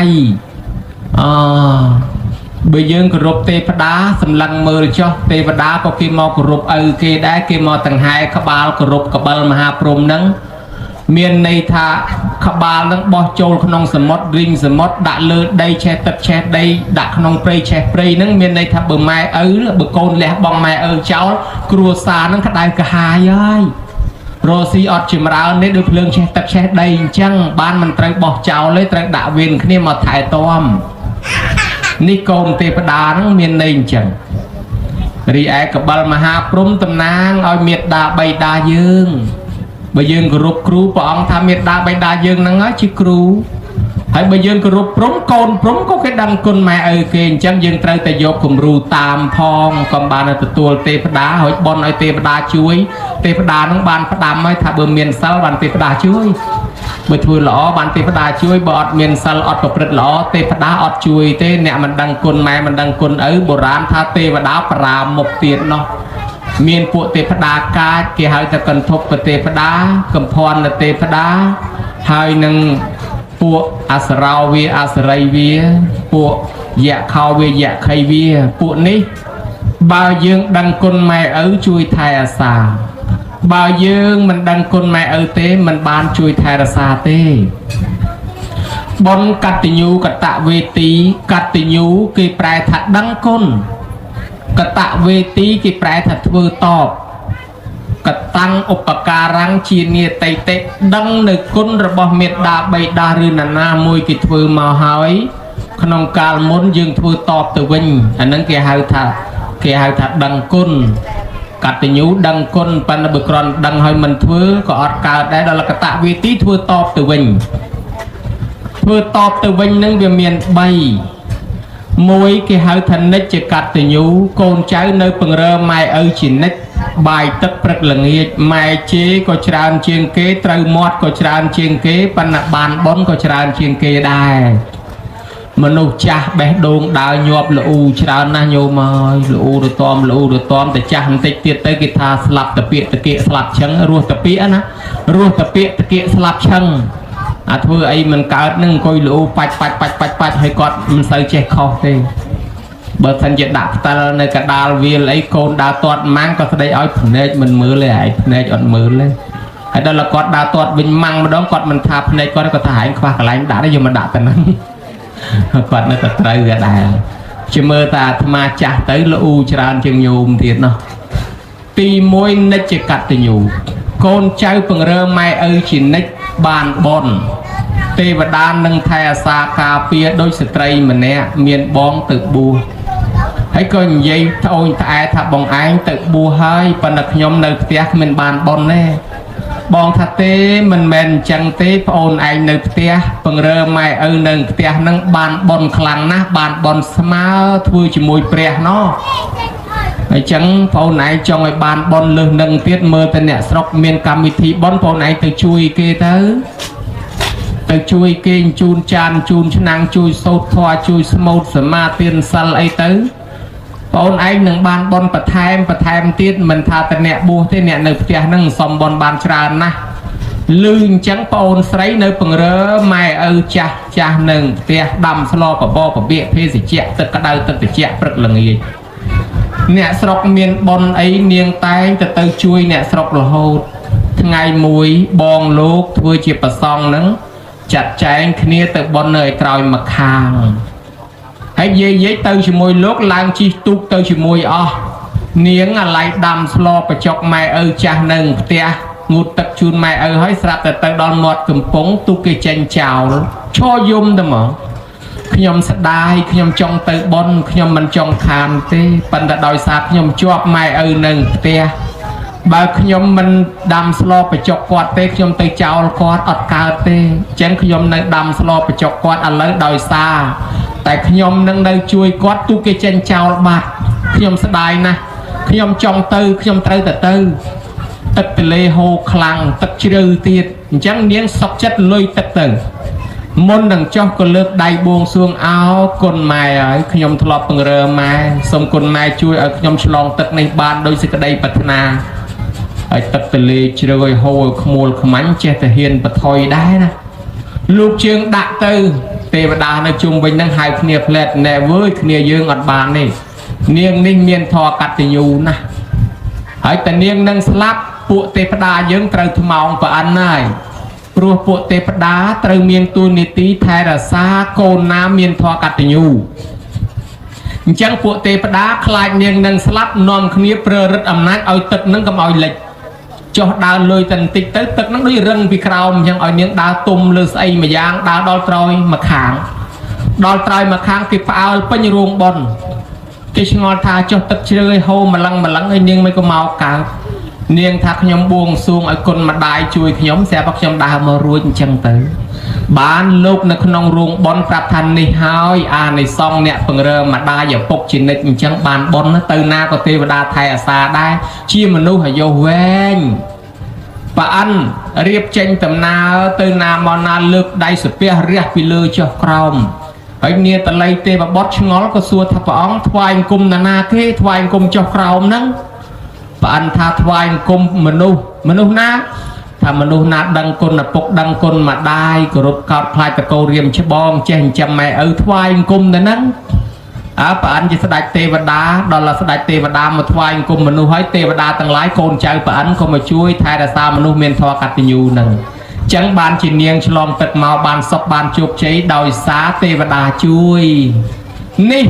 អបើយើងគោរពទេវតាសម្លឹងមើលចុះទេវតាក៏គេមកគោរពឪគេដែរគេមកតង្ហែក្បាលគោរពកបិលមហាព្រំនឹងមានន័យថាក្បាលនឹងបោះចូលក្នុងសមុទ្ររីងសមុទ្រដាក់លើដីឆេះទឹកឆេះដីដាក់ក្នុងព្រៃឆេះព្រៃនឹងមានន័យថាបើម៉ែឪបើកូនលះបង់ម៉ែឪចោលគ្រួសារនឹងក្តៅក្រហាយហើយរស់ស៊ីអត់ចម្រើននេះដូចភ្លើងឆេះទឹកឆេះដីអញ្ចឹងបានមិនត្រូវបោះចោលទេត្រូវដាក់វេនគ្នាមកថែទាំនេះកូនទេវតានឹងមានន័យអញ្ចឹងរីឯកបិលមហាព្រំតំណាងឲ្យមេត្តាបិតាយើងបើយើងគោរពគ្រូព្រះអង្គថាមេត្តាបិតាយើងហ្នឹងហើយជាគ្រូហើយបើយើងគោរពព្រំកូនព្រំក៏គេដឹងគុណម៉ែឪគេអញ្ចឹងយើងត្រូវតែយកគំរូតាមផងកុំបានទទួលទេវតាហើយបន់ឲ្យទេវតាជួយទេវតានឹងបានផ្ដាំហើយថាបើមានសិលបានទេវតាជួយបើធ្វើល្អបានទេវតាជួយបើអត់មានសិលអត់ប្រព្រឹត្តល្អទេវតាអត់ជួយទេអ្នកមិនដឹងគុណម៉ែមិនដឹងគុណឪបុរាណថាទេវតាប្រាមុខទៀតណោះមានពួកទេវតាកាចគេហៅថាកន្ធប់ទេវតាកំភន្ធទេវតាហើយនឹងពួកអសរោវាអសរីវាពួកយៈខោវាយៈខីវាពួកនេះបើយើងដឹងគុណម៉ែឪជួយថែអាសាបើយើងមិនដឹងគុណម៉ែឪទេមិនបានជួយថែរក្សាទេបុណ្យកតញ្ញូកតវេទីកតញ្ញូគេប្រែថាដឹងគុណកតវេទីគេប្រែថាធ្វើតបកតាំងឧបការំជានិតិតិដឹងនៅគុណរបស់មេត្តាបិតាឬនរណាមួយគេធ្វើមកហើយក្នុងកាលមុនយើងធ្វើតបទៅវិញអាហ្នឹងគេហៅថាដឹងគុណកតញ្ញូដឹងគុណប៉ុន្តែបើគ្រាន់ដឹងហើយមិនធ្វើក៏អត់កើតដែរដល់កតវេទីធ្វើតបទៅវិញធ្វើតបទៅវិញនឹងវាមាន3មួយគេហៅថានិច្ចកតញ្ញូកូនចៅនៅពង្រើម៉ែឪជានិច្ចបាយទឹកព្រឹកល្ងាចម៉ែជេរក៏ច្រើនជាងគេត្រូវមាត់ក៏ច្រើនជាងគេប៉ុន្តែបានបុណ្យក៏ច្រើនជាងគេដែរ មនុស្សចាស់បេះដូងដើរញាប់ល្អូច្រើនណាស់ញោមអើយល្អូរតំល្អូរតំតែចាស់បន្តិចទៀតទៅគេថាស្លាប់តាពាកតាគៀកស្លាប់ឆឹងរស់តាពាកណារស់តាពាកតាគៀកស្លាប់ឆឹងអាធ្វើអីមិនកើតនឹងអង្គុយល្អូបាច់បាច់បាច់បាច់បាច់ហើយគាត់មិនសូវចេះខុសទេបើសិនជាដាក់ផ្តិលនៅកដាលវាលអីកូនដើរទាត់ម៉ាំងក៏ស្ដីឲ្យភ្នែកមិនមើលទេឯងភ្នែកអត់មើលទេហើយដល់គាត់ដើរទាត់វិញម៉ាំងម្ដងគាត់មិនថាភ្នែកគាត់គាត់ថាឯងខ្វះកន្លែងដាក់ទេយកមកដាក់តែហ្នឹង គាត់នៅតែត្រូវវាដែរជាមើលតាអាត្មាចាស់ទៅល្អូច្រើនជាងញោមទៀតណោះទី1និច្ចកតញ្ញូកូនចៅពង្រើម៉ែឪជានិច្ចបានបនទេវតានឹងថែអាសាការពារដោយស្ត្រីម្នាក់មានបងទៅបួសហើយក៏និយាយត្អូញត្អែថាបងឯងទៅបួសហើយប៉ុន្តែខ្ញុំនៅផ្ទះគ្មានបានបនទេបងថាទេមិនមែនអញ្ចឹងទេប្អូនឯងនៅផ្ទះពង្រើម៉ែឪនៅផ្ទះនឹងបានបនខ្លាំងណាស់បានបនស្មើធ្វើជាមួយព្រះណោះអញ្ចឹងប្អូនឯងចង់ឲ្យបានបនលើសនឹងទៀតមើលតែអ្នកស្រុកមានកម្មវិធីបនប្អូនឯងទៅជួយគេទៅទៅជួយគេជូនចានជូនឆ្នាំងជួយសូត្រធម៌ជួយស្មូតសមាទានសិលអីទៅបងឯងនឹងបានបនបន្ថែមបន្ថែមទៀតមិនថាតែអ្នកបួសទេអ្នកនៅផ្ទះនឹងសំបនបានច្រើនណាស់លឺអញ្ចឹងប្អូនស្រីនៅពង្រើម៉ែឪចាស់ចាស់នឹងផ្ទះដាំស្លបបរបៀកភេសជ្ជៈទឹកក្តៅទឹកត្រជាក់ព្រឹកល្ងាចអ្នកស្រុកមានបនអីនាងតែងទៅទៅជួយអ្នកស្រុករហូតថ្ងៃមួយបងលោកធ្វើជាប្រសងនឹងចាត់ចែងគ្នាទៅបននៅឯក្រោយម្ខាងហើយយាយយាយទៅជាមួយលោកឡើងជិះទូកទៅជាមួយអស់នាងអាឡ័យដាំស្លបចុកម៉ែឪចាស់នៅផ្ទះងូតទឹកជូនម៉ែឪហើយស្រាប់តែទៅដល់មាត់កំពង់ទូកគេចេញចោលឈរយំទៅមកខ្ញុំស្ដាយខ្ញុំចង់ទៅបនខ្ញុំមិនចង់ខានទេប៉ុន្តែដោយសារខ្ញុំជាប់ម៉ែឪនៅផ្ទះបើខ្ញុំមិនដាំស្លបចុកគាត់ទេខ្ញុំទៅចោលគាត់អត់កើតទេអញ្ចឹងខ្ញុំនៅដាំស្លបចុកគាត់ឥឡូវដោយសារតែខ្ញុំនឹងនៅជួយគាត់ទូគេចេញចោលបាត់ខ្ញុំស្ដាយណាស់ខ្ញុំចង់ទៅខ្ញុំត្រូវតែទៅទឹកទលេហូរខ្លាំងទឹកជ្រៅទៀតអញ្ចឹងនាងសុកចិត្តលុយទឹកទៅមុននឹងចុះក៏លើកដៃបួងសួងអោគុណម៉ែហើយខ្ញុំធ្លាប់ពង្រើម៉ែសូមគុណម៉ែជួយឲ្យខ្ញុំឆ្លងទឹកនេះបានដោយសេចក្តីប្រាថ្នាហើយទឹកទលេជ្រៅឲ្យហូរឲ្យខ្មួលខ្មាញ់ចេះតែហ៊ានបថុយដែរណាលោកជើងដាក់ទៅទេវតានៅជុំវិញនឹងហៅគ្នាផ្លែតណែវើយគ្នាយើងអត់បានទេនាងនេះមានធម៌កតញ្ញូណាស់ហើយតែនាងនឹងស្លាប់ពួកទេវតាយើងត្រូវថ្មោងប្រអិនហើយព្រោះពួកទេវតាត្រូវមានទួនាទីថែរក្សាកូនណាមានធម៌កតញ្ញូអញ្ចឹងពួកទេវតាខ្លាចនាងនឹងស្លាប់នាំគ្នាប្ររឹតអំណាចឲ្យទឹកនឹងកុំឲ្យលិចចុះដើរលុយតែបន្តិចទៅទឹកនឹងដូចរឹងពីក្រោមអញ្ចឹងឲ្យនាងដើរទុំលើស្អីមួយយ៉ាងដើរដល់ត្រោយមួយខាងដល់ត្រោយមួយខាងគេផ្អើលពេញរោងប៉ុនគេឆ្ងល់ថាចុះទឹកជ្រៅឲ្យហូរម្លឹងម្លឹងឲ្យនាងមិនក៏មកកើតនាងថាខ្ញុំបួងសួងឲ្យគុណម្ដាយជួយខ្ញុំស្រាប់តែខ្ញុំដើរមករួចអញ្ចឹងទៅបានលោកនៅក្នុងរោងប៉ុនប្រាប់ថានេះហើយអានិសង្សអ្នកពង្រើម្ដាយឪពុកជានិច្ចអញ្ចឹងបានប៉ុនទៅណាក៏ទេវតាថែអាសាដែរជាមនុស្សអាយុវែងប៉ាអិនរៀបចេញដំណើរទៅណាមកណាលើកដៃសាពះរះពីលើចុះក្រោមហើយនាតល័យទេវបុត្រឆ្ងល់ក៏សួរថាព្រះអង្គថ្វាយអង្គមណានាគេថ្វាយអង្គមចុះក្រោមហ្នឹងប៉ាអិនថាថ្វាយអង្គមមនុស្សមនុស្សណាថាមនុស្សណាដឹងគុណឪពុកដឹងគុណម្ដាយគោរពកោតខ្លាចតកោរៀមច្បងចេះចិញ្ចឹមម៉ែឪថ្វាយអង្គមទៅហ្នឹងអើប៉ាអិនជាស្ដេចទេវតាដល់ស្ដេចទេវតាមកថ្វាយអង្គមមនុស្សហើយទេវតាទាំងឡាយកូនចៅប៉ាអិនក៏មកជួយថែរក្សាមនុស្សមានធម៌កតញ្ញូហ្នឹងចឹងបានជានាងឆ្លងទឹកមកបានសុខបានជោគជ័យដោយសារទេវតាជួយនេះ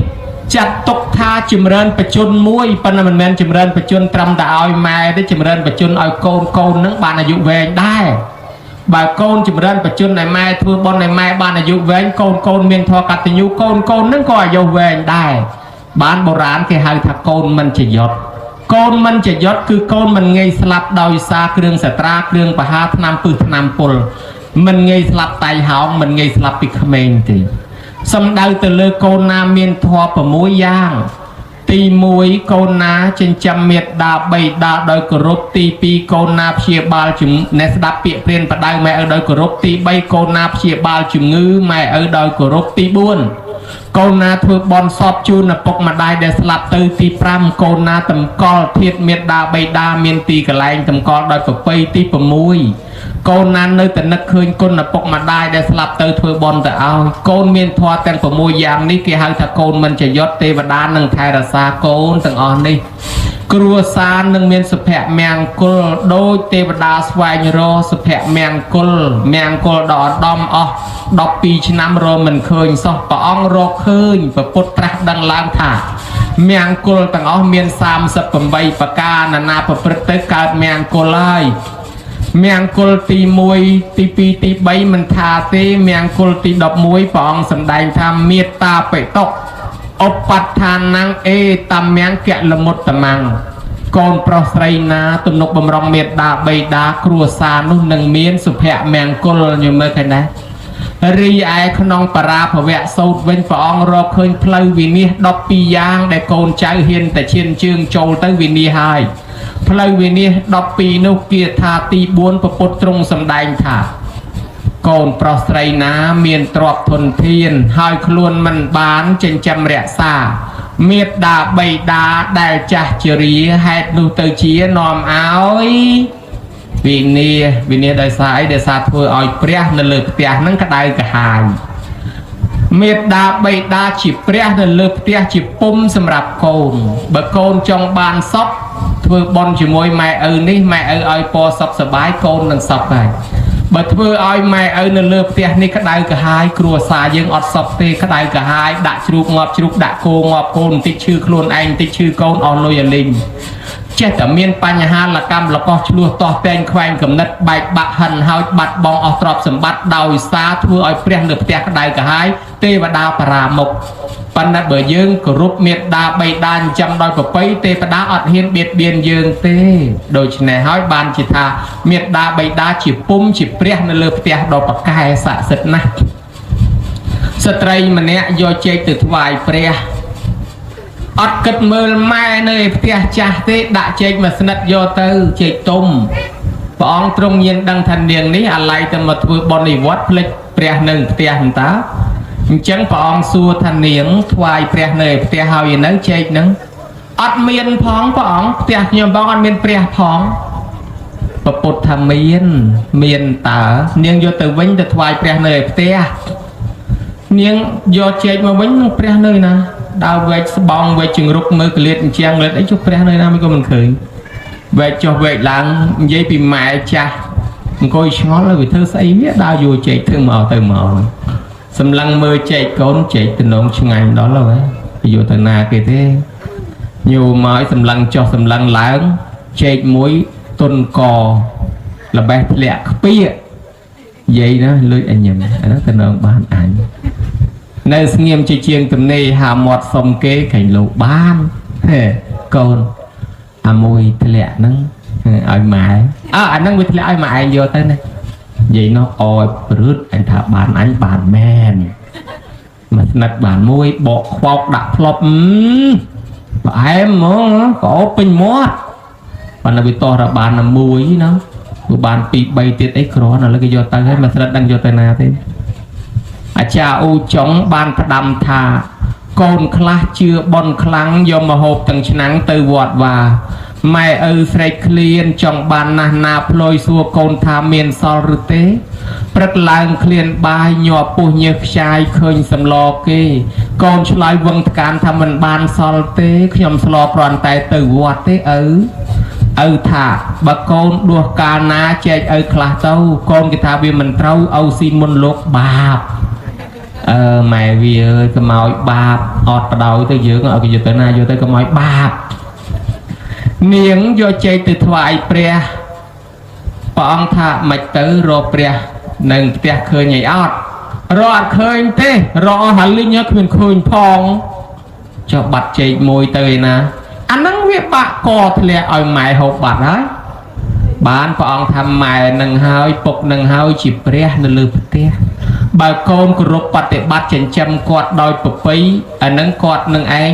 ចាត់ទុកថាចម្រើនបជនមួយប៉ុន្តែមិនមែនចម្រើនបជនត្រឹមតែឲ្យម៉ែទេចម្រើនបជនឲ្យកូនកូននឹងបានអាយុវែងដែរបើកូនចម្រើនបជនឲ្យម៉ែធ្វើបុណ្យឲ្យម៉ែបានអាយុវែងកូនកូនមានធម៌កតញ្ញូកូនកូននឹងក៏អាយុវែងដែរបានបុរាណគេហៅថាកូនមិនជាយត់កូនមិនជាយត់គឺកូនមិនងាយស្លាប់ដោយសារគ្រឿងសត្រាគ្រឿងបហាថ្នាំពឹសថ្នាំពុលមិនងាយស្លាប់តៃហោងមិនងាយស្លាប់ពីក្មេងទេសំដៅទៅលើកូនណាមានធម៌6យ៉ាងទី1កូនណាចិញ្ចឹមមេត្តាបិតាដោយគោរពទី2កូនណាព្យាបាលជំអ្នកស្ដាប់ពាក្យព្រានបដៅម៉ែឪដោយគោរពទី3កូនណាព្យាបាលជំងឺម៉ែឪដោយគោរពទី4 4កូនណាធ្វើបន់សពជូនឪពុកម្ដាយដែលស្លាប់ទៅទី5កូនណាតម្កល់ធាតុមេដាបៃតាមានទីកន្លែងតម្កល់ដោយប្រពៃទី6កូនណានៅតែនឹកឃើញគុណឪពុកម្ដាយដែលស្លាប់ទៅធ្វើបន់ទៅឲ្យកូនមានធម៌ទាំង6យ៉ាងនេះគេហៅថាកូនមិនចយុតទេវតានឹងថែរក្សាកូនទាំងអស់នេះគ្រួសារនឹងមានសុភមង្គលដោយទេវតាស្វែងរកសុភមង្គលមង្គលដ៏ឧត្តមអស់12ឆ្នាំរកមិនឃើញសោះព្រះអង្គរកឃើញព្រះពុទ្ធត្រាស់ដឹងឡើងថាមង្គលទាំងអស់មាន38ប្រការណានាប្រព្រឹត្តទៅកើតមង្គលហើយមង្គលទី1ទី2ទី3មិនថាទេមង្គលទី11ព្រះអង្គសម្ដែងថាមេត្តាបិតុឧបដ្ឋានំអេតមង្គលមុត្តមੰកូនប្រុសស្រីណាទំនុកបំរុងមេត្តាបិតាគ្រួសារនោះនឹងមានសុភមង្គលញមើលឃើញដែររីឯក្នុងបរាភវៈសោតវិញព្រះអង្គរកឃើញផ្លូវវិនិច្ឆ័យ12យ៉ាងដែលកូនចៅហ៊ានតែឈានជើងចូលទៅវិនិច្ឆ័យហើយផ្លូវវិនិច្ឆ័យ12នោះគាថាទី4ព្រះពុទ្ធទ្រង់សម្ដែងថាកូនប្រុសស្រីណាមានទ្រព្យធនធានហើយខ្លួនមិនបានចិញ្ចឹមរក្សាមេត្តាបិតាដែលចាស់ជរាហេតុនោះទៅជានាំឲ្យវិនិច្ឆ័យវិនិច្ឆ័យដោយសារអីដោយសារធ្វើឲ្យព្រះនៅលើផ្ទះហ្នឹងក្តៅក្រហាយមេត្តាបិតាជាព្រះនៅលើផ្ទះជាពុំសម្រាប់កូនបើកូនចង់បានសុខធ្វើបុណ្យជាមួយម៉ែឪនេះម៉ែឪឲ្យពរសុខសប្បាយកូននឹងសុខហើយបើធ្វើឲ្យម៉ែឪនៅលើផ្ទះនេះក្តៅក្រហាយគ្រួសារយើងអត់សុខទេក្តៅក្រហាយដាក់ជ្រូកងាប់ជ្រូកដាក់គោងាប់គោបន្តិចឈឺខ្លួនឯងបន្តិចឈឺកូនអស់លុយអលីងចេះតែមានបញ្ហាលកម្មលកោះឆ្លោះតោះតែងខ្វែងកំណត់បែកបាក់ហិនហើយបាត់បង់អស់ទ្រព្យសម្បត្តិដោយសារធ្វើឲ្យព្រះលើផ្ទះក្តៅក្រហាយទេវតាបរាមុខប៉ុន្តែបើយើងគោរពមេត្តាបិតាចិញ្ចឹមដោយប្រពៃទេវតាអត់ហ៊ានបៀតបៀនយើងទេដូច្នេះហើយបានជាថាមេត្តាបិតាជាពុំជាព្រះនៅលើផ្ទះដ៏ប្រកែស័ក្តិសិទ្ធិណាស់ស្ត្រីម្នាក់យកចេកទៅថ្វាយព្រះអត់គិតមើលម៉ែនៅឯផ្ទះចាស់ទេដាក់ចេកមួយស្និតយកទៅចេកទុំព្រះអង្គទ្រង់ញាណដឹងថានាងនេះអាល័យទៅមកធ្វើបុណ្យនិវត្តន៍ភ្លេចព្រះនៅផ្ទះហ្នឹងតើអញ្ចឹងព្រះអង្គសួរថានាងថ្វាយព្រះនៅឯផ្ទះហើយនៅចេកហ្នឹងអត់មានផងព្រះអង្គផ្ទះខ្ញុំបងអត់មានព្រះផងព្រះពុទ្ធថាមានមានតើនាងយកទៅវិញទៅថ្វាយព្រះនៅឯផ្ទះនាងយកចេកមកវិញនឹងព្រះនៅណាដើរវែកស្បង់វែកជង្រុកមើលកលៀតអញ្ចឹងលៀតអីចុះព្រះនៅណាមិនក៏មិនឃើញវែកចុះវែកឡើងនិយាយពីម៉ែចាស់អង្គុយឆ្ងល់ហើយវាធ្វើស្អីវាដើរយកចេកធ្វើមកទៅមកសម្លឹងមើលចេកកូនចេកតំណងឆ្ងាញ់ដល់ហើយយកទៅណាគេទេញូមកសម្លឹងចុះសម្លឹងឡើងចេកមួយទុនកល្បេះធ្លាក់ខ្ពៀកយាយណាលួចអញញឹមអាហ្នឹងតំណងបានអញនៅស្ងៀមជាជាងទំនេរហាមាត់សុំគេខែងលោកបានហេកូនអាមួយធ្លាក់ហ្នឹងឲ្យម៉ែអើអាហ្នឹងវាធ្លាក់ឲ្យម៉ែឯងយកទៅណានិយាយនោះអយព្រឹតអញថាបានអញបានមែនមួយស្និតបានមួយបកខ្វោកដាក់ផ្លប់ផ្អែមហ្មងក៏អូពេញមាត់ប៉ុន្តែវាតោះរបានតែមួយណាព្រោះបាន2 3ទៀតអីគ្រាន់ឥឡូវគេយកទៅហើយមួយស្និតដឹងយកទៅណាទេអាចារ្យអ៊ូចុងបានផ្ដាំថាកូនខ្លះជឿបនខ្លាំងយកមកហូបទាំងឆ្នាំងទៅវត្តវាម៉ែឪស្រែកឃ្លានចង់បានណាស់ណាភ្លុយសួរកូនថាមានសល់ឬទេព្រឹកឡើងឃ្លានបាយញាប់ពោះញើសខ្ចាយឃើញសម្លគេកូនឆ្លើយវឹងថ្កានថាមិនបានសល់ទេខ្ញុំស្លគ្រាន់តែទៅវត្តទេឪឪថាបើកូនដួសកាលណាចែកឪខ្លះទៅកូនគេថាវាមិនត្រូវឪស៊ីមុនលោកបាបអើម៉ែវាអើយកុំឲ្យបាបអត់បដោយទៅយើងឲ្យគេយកទៅណាយកទៅកុំឲ្យបាបនាងយកចេកទៅថ្វាយព្រះព្រះអង្គថាមិនទៅរកព្រះនៅផ្ទះឃើញអីអត់រកអត់ឃើញទេរកអស់ហាលីងគ្មានឃើញផងចុះបាត់ចេកមួយទៅឯណាអាហ្នឹងវាបាក់កធ្លាក់ឲ្យម៉ែហូបបាត់ហើយបានព្រះអង្គថាម៉ែនឹងហើយពុកនឹងហើយជាព្រះនៅលើផ្ទះបើកូនគោរពបតិបត្តិចិញ្ចឹមគាត់ដោយប្រពៃអានឹងគាត់នឹងឯង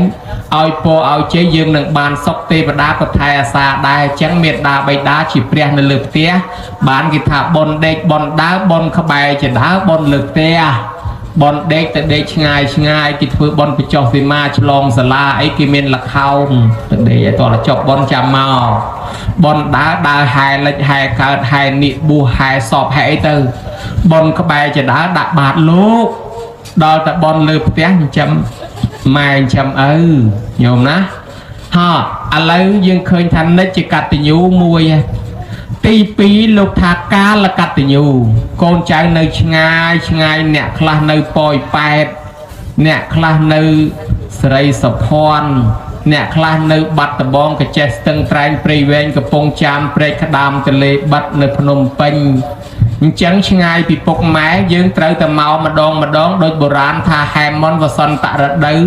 ឲ្យពរឲ្យជ័យយើងនឹងបានសុខទេវតាក៏ថែអាសាដែរអញ្ចឹងមេដាបៃតាជាព្រះនៅលើផ្ទះបានគេថាបុណ្យដេកបុណ្យដើរបុណ្យក្បែរជាដើរបុណ្យលើផ្ទះ បនដេកទៅដេកឆ្ងាយឆ្ងាយគេធ្វើបនបញ្ចុះសីមាឆ្លងសាលាអីគេមានលខោនទៅដេកឲ្យតចប់បនចាំមកបនដើរដើរហែលិចហែកើតហែនិបួសហែសពហែអីទៅបនក្បែរចដើដាក់បាតលោកដល់តែបនលើផ្ទះចិញ្ចឹមម៉ែចិញ្ចឹមឪញោមណាហ่ឥឡូវយើងឃើញថានិច្ចកតញ្ញូមួយទី2លោកថាកាលកតញ្ញូកូនចៅនៅឆ្ងាយឆ្ងាយអ្នកខ្លះនៅប៉ោយប៉ែតអ្នកខ្លះនៅសេរីសុភ័ណ្ឌអ្នកខ្លះនៅបាត់ដំបងកចេះស្ទឹងត្រែងព្រៃវែងកំពង់ចាមព្រែកក្តាមទន្លេបាត់នៅភ្នំពេញអញ្ចឹងឆ្ងាយពីពុកម៉ែយើងត្រូវតែមកម្ដងម្ដងដោយបុរាណថាហែមនវសន្តរដូវ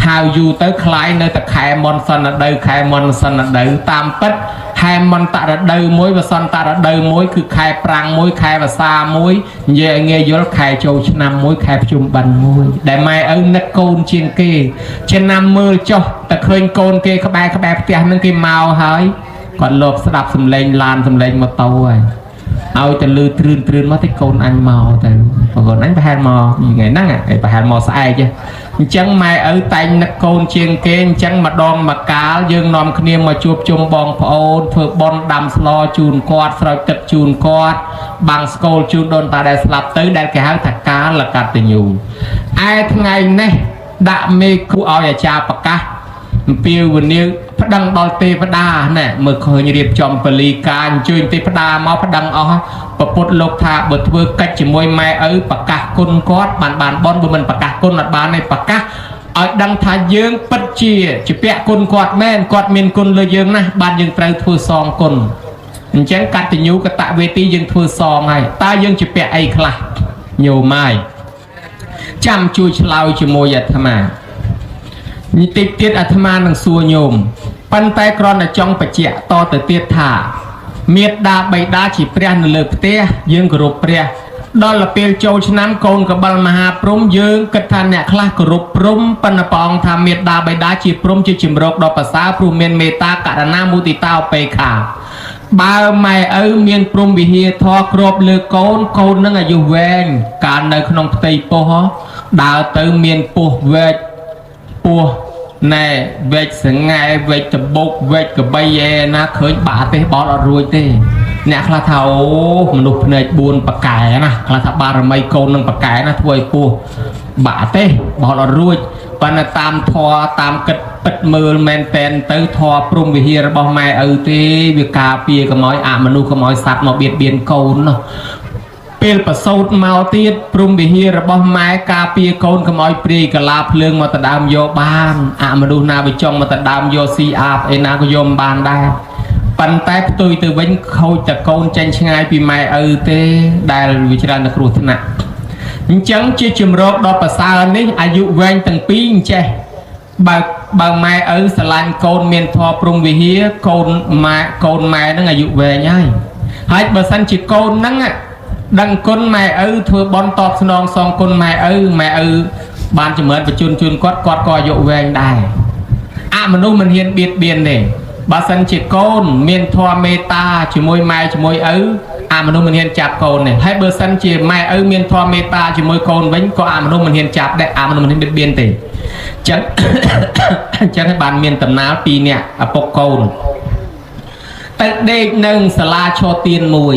ហៅយូរទៅคล้ายនៅតែខែមនសន្នដូវខែមនសន្នដូវតាមពិតខែមន្តរដូវមួយវសន្តរដូវមួយគឺខែប្រាំងមួយខែវស្សាមួយនិយាយឲ្យងាយយល់ខែចូលឆ្នាំមួយខែភ្ជុំបិណ្ឌមួយដែលម៉ែឪនឹកកូនជាងគេចំណាំមើលចុះតែឃើញកូនគេក្បែរក្បែរផ្ទះនឹងគេមកហើយគាត់លបស្ដាប់សំឡេងឡានសំឡេងម៉ូតូហើយឲ្យទៅលឺទ្រឿនទ្រឿនមកតិចកូនអញមកទៅកូនអញប្រហែលមកថ្ងៃហ្នឹងឯងប្រហែលមកស្អែកអញ្ចឹងម៉ែឪតែងនឹកកូនជាងគេអញ្ចឹងម្ដងមកកាលយើងនាំគ្នាមកជួបជុំបងប្អូនធ្វើបុណ្យដាំស្លជូនគាត់ស្រោចទឹកជូនគាត់បាំងស្គលជូនដូនតាដែលស្លាប់ទៅដែលគេហៅថាកាលកតញ្ញូឯថ្ងៃនេះដាក់មេគូឲ្យអាចារ្យប្រកាសអំពាវនាវប្តឹងដល់ទេវតាណែមើលឃើញរៀបចំពលីការអញ្ជើញទេវតាមកប្តឹងអស់ពពុទ្ធលោកថាបើធ្វើកិច្ចជាមួយម៉ែឪប្រកាសគុណគាត់បានបានបនបើមិនប្រកាសគុណអត់បានទេប្រកាសឲ្យដឹងថាយើងពិតជាជាពាក់គុណគាត់មែនគាត់មានគុណលើយើងណាស់បានយើងត្រូវធ្វើសងគុណអញ្ចឹងកតញ្ញូកតវេទីយើងធ្វើសងហើយតើយើងជាពាក់អីខ្លះញោមហើយចាំជួយឆ្លើយជាមួយអាត្មា និតិទៀតអាត្មានឹងសួរញោមប៉ុន្តែគ្រាន់តែចង់បញ្ជាក់តទៅទៀតថាមេត្តាបិតាជាព្រះនៅលើផ្ទះយើងគោរពព្រះដល់ពេលចូលឆ្នាំកូនកបិលមហាព្រំយើងគិតថាអ្នកខ្លះគោរពព្រំប៉ុន្តែព្រះអង្គថាមេត្តាបិតាជាព្រំជាជំរកដ៏ប្រសើរព្រោះមានមេត្តាករណាមុទិតាឧបេក្ខាបើម៉ែឪមានព្រំវិហារធម៌គ្របលើកូនកូននឹងអាយុវែងកាលនៅក្នុងផ្ទៃពោះដើរទៅមានពោះវែកពោះណែវែកសង្ងែវែកតបុកវែកកបីឯណាឃើញបាក់ទេសបោតអត់រួចទេអ្នកខ្លះថាអូមនុស្សភ្នែក4ប៉កែណាខ្លះថាបារមីកូននឹងប៉កែណាធ្វើឲ្យពោះបាក់ទេសបោតអត់រួចប៉ុន្តែតាមធរតាមគិតពិតមើលមែនតែនទៅធរព្រំវិហាររបស់ម៉ែឪទេវាការពារកុំឲ្យអមនុស្សកុំឲ្យសត្វមកបៀតបៀនកូនណោះពេលប្រសូតមកទៀតព្រំវិហាររបស់ម៉ែការពារកូនកុំឲ្យព្រាយកលាភ្លើងមកដដើមយកបានអមនុស្សណាវាចង់មកដដើមយកស៊ីអាបឯណាក៏យកមិនបានដែរប៉ុន្តែផ្ទុយទៅវិញខូចតកូនចេញឆ្ងាយពីម៉ែឪទេដែលវាច្រើនតែគ្រោះថ្នាក់អញ្ចឹងជាជំរកដ៏ប្រសើរនេះអាយុវែងទាំងពីរអញ្ចេះបើម៉ែឪស្រឡាញ់កូនមានធម៌ព្រំវិហារកូនម៉ែកូនម៉ែនឹងអាយុវែងហើយហើយបើសិនជាកូនហ្នឹងដឹងគុណម៉ែឪធ្វើបន់តបស្នងសងគុណម៉ែឪម៉ែឪបានចម្រើនបច្ចុប្បន្នជូនគាត់គាត់ក៏អាយុវែងដែរអមនុស្សមិនហ៊ានបៀតបៀនទេបើសិនជាកូនមានធម៌មេត្តាជាមួយម៉ែជាមួយឪអមនុស្សមិនហ៊ានចាប់កូនទេហើយបើសិនជាម៉ែឪមានធម៌មេត្តាជាមួយកូនវិញក៏អមនុស្សមិនហ៊ានចាប់ដែរអមនុស្សមិនហ៊ានបៀតបៀនទេចឹង អញ្ចឹងឲ្យបានមានតំណាលពីរនាក់ឪពុកកូនទៅដេកនឹងសាលាឈរទៀនមួយ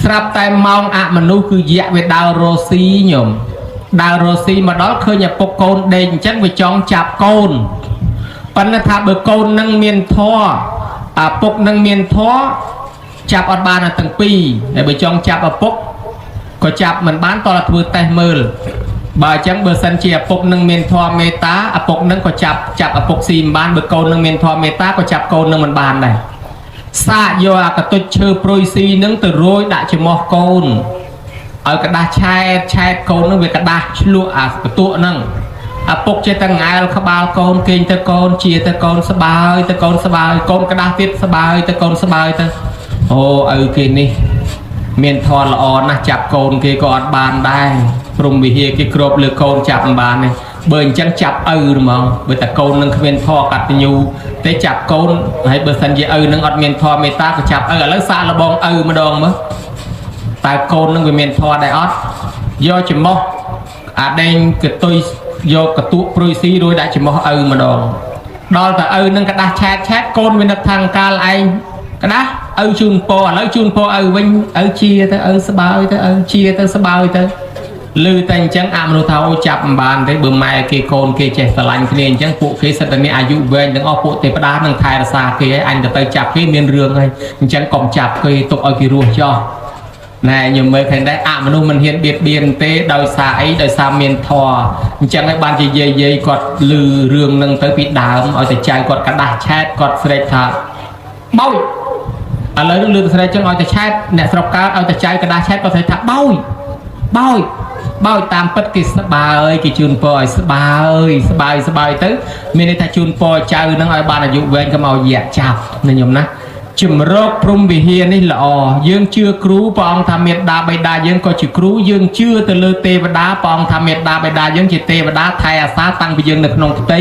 ស្រាប់តែម៉ោងអមនុស្សគឺយៈវាដើររស់ស៊ីញោមដើររស់ស៊ីមកដល់ឃើញឪពុកកូនដេកអញ្ចឹងវាចង់ចាប់កូនប៉ុន្តែថាបើកូននឹងមានធម៌ឪពុកនឹងមានធម៌ចាប់អត់បានទាំងពីរហើយបើចង់ចាប់ឪពុកក៏ចាប់មិនបានតោះតែធ្វើតេស្តមើលបើអញ្ចឹងបើសិនជាឪពុកនឹងមានធម៌មេត្តាឪពុកនឹងក៏ចាប់ចាប់ឪពុកស៊ីមិនបានបើកូននឹងមានធម៌មេត្តាក៏ចាប់កូននឹងមិនបានដែរសាកយកអាកតុចឈើព្រុយស៊ីនឹងទៅរោយដាក់ច្រមុះកូនឲ្យក្តាស់ឆែតឆែតកូននឹងវាក្តាស់ឆ្លក់អាកតុហ្នឹងឪពុកចេះតែង៉ែលក្បាលកូនគេងទៅកូនជាទៅកូនស្បើយទៅកូនស្បើយកូនក្តាស់ទៀតស្បើយទៅកូនស្បើយទៅអូឪគេនេះមានធម៌ល្អណាស់ចាប់កូនគេក៏អត់បានដែរព្រំវិហារគេគ្របលើកូនចាប់មិនបានទេបើអញ្ចឹងចាប់ឪហ្មងបើតែកូននឹងគ្មានធម៌កតញ្ញូទេចាប់កូនហើយបើសិនជាឪនឹងអត់មានធម៌មេត្តាក៏ចាប់ឪឥឡូវសាកលបងឪម្ដងមើលតើកូននឹងវាមានធម៌ដែរអត់យកច្រមុះ អាដេងកតុយយកកតុព្រួយស៊ីរួយដាក់ច្រមុះឪម្ដងដល់តែឪនឹងក្តាស់ឆែតឆែតកូនវានឹកថាងកាលឯងក្តាស់ឪជូនពរឥឡូវជូនពរឪវិញឪជាទៅឪស្បើយទៅឪជាទៅស្បើយទៅឮតែអញ្ចឹងអមនុស្សថាអូចាប់មិនបានទេបើម៉ែគេកូនគេចេះស្រឡាញ់គ្នាអញ្ចឹងពួកគេសិតតែមានអាយុវែងទាំងអស់ពួកទេវតានឹងថែរក្សាគេហើយអញទៅចាប់គេមានរឿងហើយអញ្ចឹងកុំចាប់គេទុកឲ្យគេរស់ចោះ ណែខ្ញុំមើលឃើញដែរអមនុស្សមិនហ៊ានបៀតបៀនទេដោយសារអីដោយសារមានធម៌អញ្ចឹងហើយបានជាយាយយាយគាត់ឮរឿងនឹងទៅពីដើមឲ្យតែចៅគាត់ក្តាស់ឆែតគាត់ស្រែកថាបោចឥឡូវនឹងឮស្រែកចឹងឲ្យតែឆែតអ្នកស្រុកកើតឲ្យតែចៅក្តាស់ឆែតគាត់ស្រែកថាបោចបោចបោចតាមពិតគេស្បើយគេជូនពរឲ្យស្បើយស្បើយស្បើយទៅមានន័យថាជូនពរចៅនឹងឲ្យបានអាយុវែងកុំឲ្យយ៉ាក់ចាប់ណាញោមណា ជំរកព្រំវិហារនេះល្អយើងជឿគ្រូព្រះអង្គថាមេត្តាបិតាយើងក៏ជាគ្រូយើងជឿទៅលើទេវតាព្រះអង្គថាមេត្តាបិតាយើងជាទេវតាថែអាសាតាំងពីយើងនៅក្នុងផ្ទៃ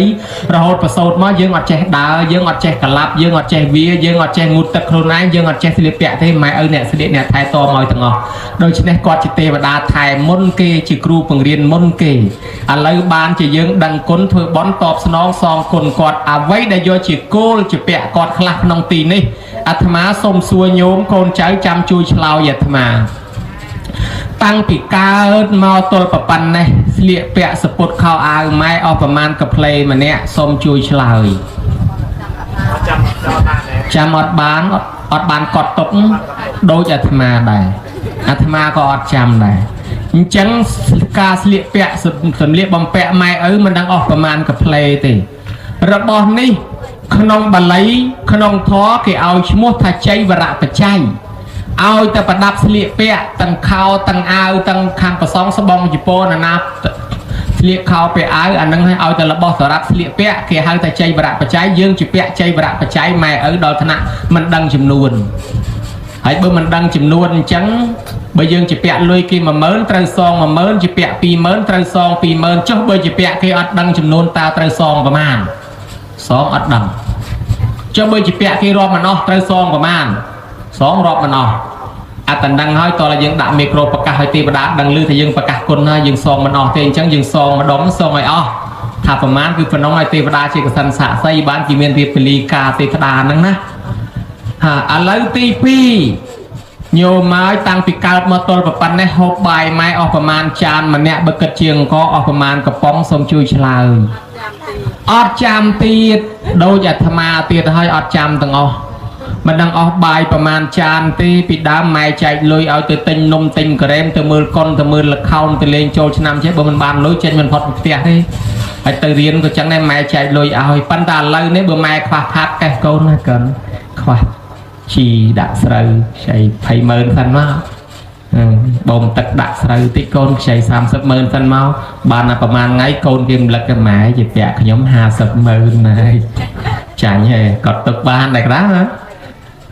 រហូតប្រសូតមកយើងអត់ចេះដើរយើងអត់ចេះក្លាប់យើងអត់ចេះវាយើងអត់ចេះងូតទឹកខ្លួនឯងយើងអត់ចេះស្លៀកពាក់ទេម៉ែឪអ្នកស្លៀកអ្នកថែតមឲ្យទាំងអស់ដូច្នេះគាត់ជាទេវតាថែមុនគេជាគ្រូបង្រៀនមុនគេឥឡូវបានជាយើងដឹងគុណធ្វើបន់តបស្នងសងគុណគាត់អ្វីដែលយកជាគោលជាពាក់គាត់ខ្លះក្នុងទីនេះអាត្មាសូមសួរញោមកូនចៅចាំជួយឆ្លើយអាត្មាតាំងពីកើតមកទល់ប្រប៉ុណ្ណេះស្លៀកពាក់សពុតខោអាវម៉ែអស់ប្រមាណកាផ្លេម្នាក់សូមជួយឆ្លើយ ចាំចាំបានដែរ ចាំអត់បានអត់អត់បានកត់ទុកដូចអាត្មាដែរអាត្មាក៏អត់ចាំដែរអញ្ចឹងការស្លៀកពាក់សម្លៀកបំពាក់ម៉ែឪមិនដឹងអស់ប្រមាណកាផ្លេទេរបស់នេះក្នុងបាលីក្នុងធម៌គេឲ្យឈ្មោះថាចៃវរៈបច្ច័យឲ្យតែប្រដាប់ស្លៀកពាក់ទាំងខោទាំងអាវទាំងខាងប្រសងស្បង់ជពណានាស្លៀកខោពាក់អាវអានឹងឲ្យឲ្យតែរបស់សម្រាប់ស្លៀកពាក់គេហៅថាចៃវរៈបច្ច័យយើងជាពាក់ចៃវរៈបច្ច័យម៉ែឪដល់ថ្នាក់មិនដឹងចំនួនហើយបើមិនដឹងចំនួនអញ្ចឹងបើយើងជាពាក់លុយគេ10000ត្រូវសង10000ជាពាក់20000ត្រូវសង20000ចុះបើជាពាក់គេអត់ដឹងចំនួនតើត្រូវសងប្រមាណសងអត់ដឹងចុះបើជាពាក់គេរាប់មិនអស់ត្រូវសងប្រមាណសងរាប់មិនអស់អត្តដឹងហើយតោះតែយើងដាក់មីក្រូប្រកាសឲ្យទេវតាដឹងឮថាយើងប្រកាសគុណហើយយើងសងមិនអស់ទេអញ្ចឹងយើងសងម្ដងសងឲ្យអស់ថាប្រមាណគឺប៉ុណ្ណឹងឲ្យទេវតាជាកសិនសាកសីបានជាមានរៀបពលីការទេវតាហ្នឹងណាហាឥឡូវទី2ញោមហើយតាំងពីកើតមកទល់ប្រប៉ុណ្ណេះហូបបាយម៉ែអស់ប្រមាណចានម្នាក់បើគិតជាអង្គអស់ប្រមាណកំប៉ុងសូមជួយឆ្លើយអត់ចាំទៀតដូចអាត្មាទៀតហើយអត់ចាំទាំងអស់មិនដឹងអស់បាយប្រមាណចានទេពីដើមម៉ែចែកលុយឲ្យទៅទិញនំទិញការ៉េមទៅមើលកុនទៅមើលល្ខោនទៅលេងចូលឆ្នាំចេះបើមិនបានលុយចេញមិនផុតពីផ្ទះទេហើយទៅរៀនក៏ចឹងដែរម៉ែចែកលុយឲ្យប៉ុន្តែឥឡូវនេះបើម៉ែខ្វះខាតកេះកូនណាកូនខ្វះជីដាក់ស្រូវខ្ចី20ម៉ឺនសិនមកអឺបូមទឹកដាក់ស្រូវតិចកូនខ្ចី30ម៉ឺនសិនមកបានតែប្រហែលថ្ងៃកូនគេរំលឹកទៅម៉ែជាពាក់ខ្ញុំ50ម៉ឺនហើយចាញ់ហើយគាត់ទុកបានដែរក្តាណា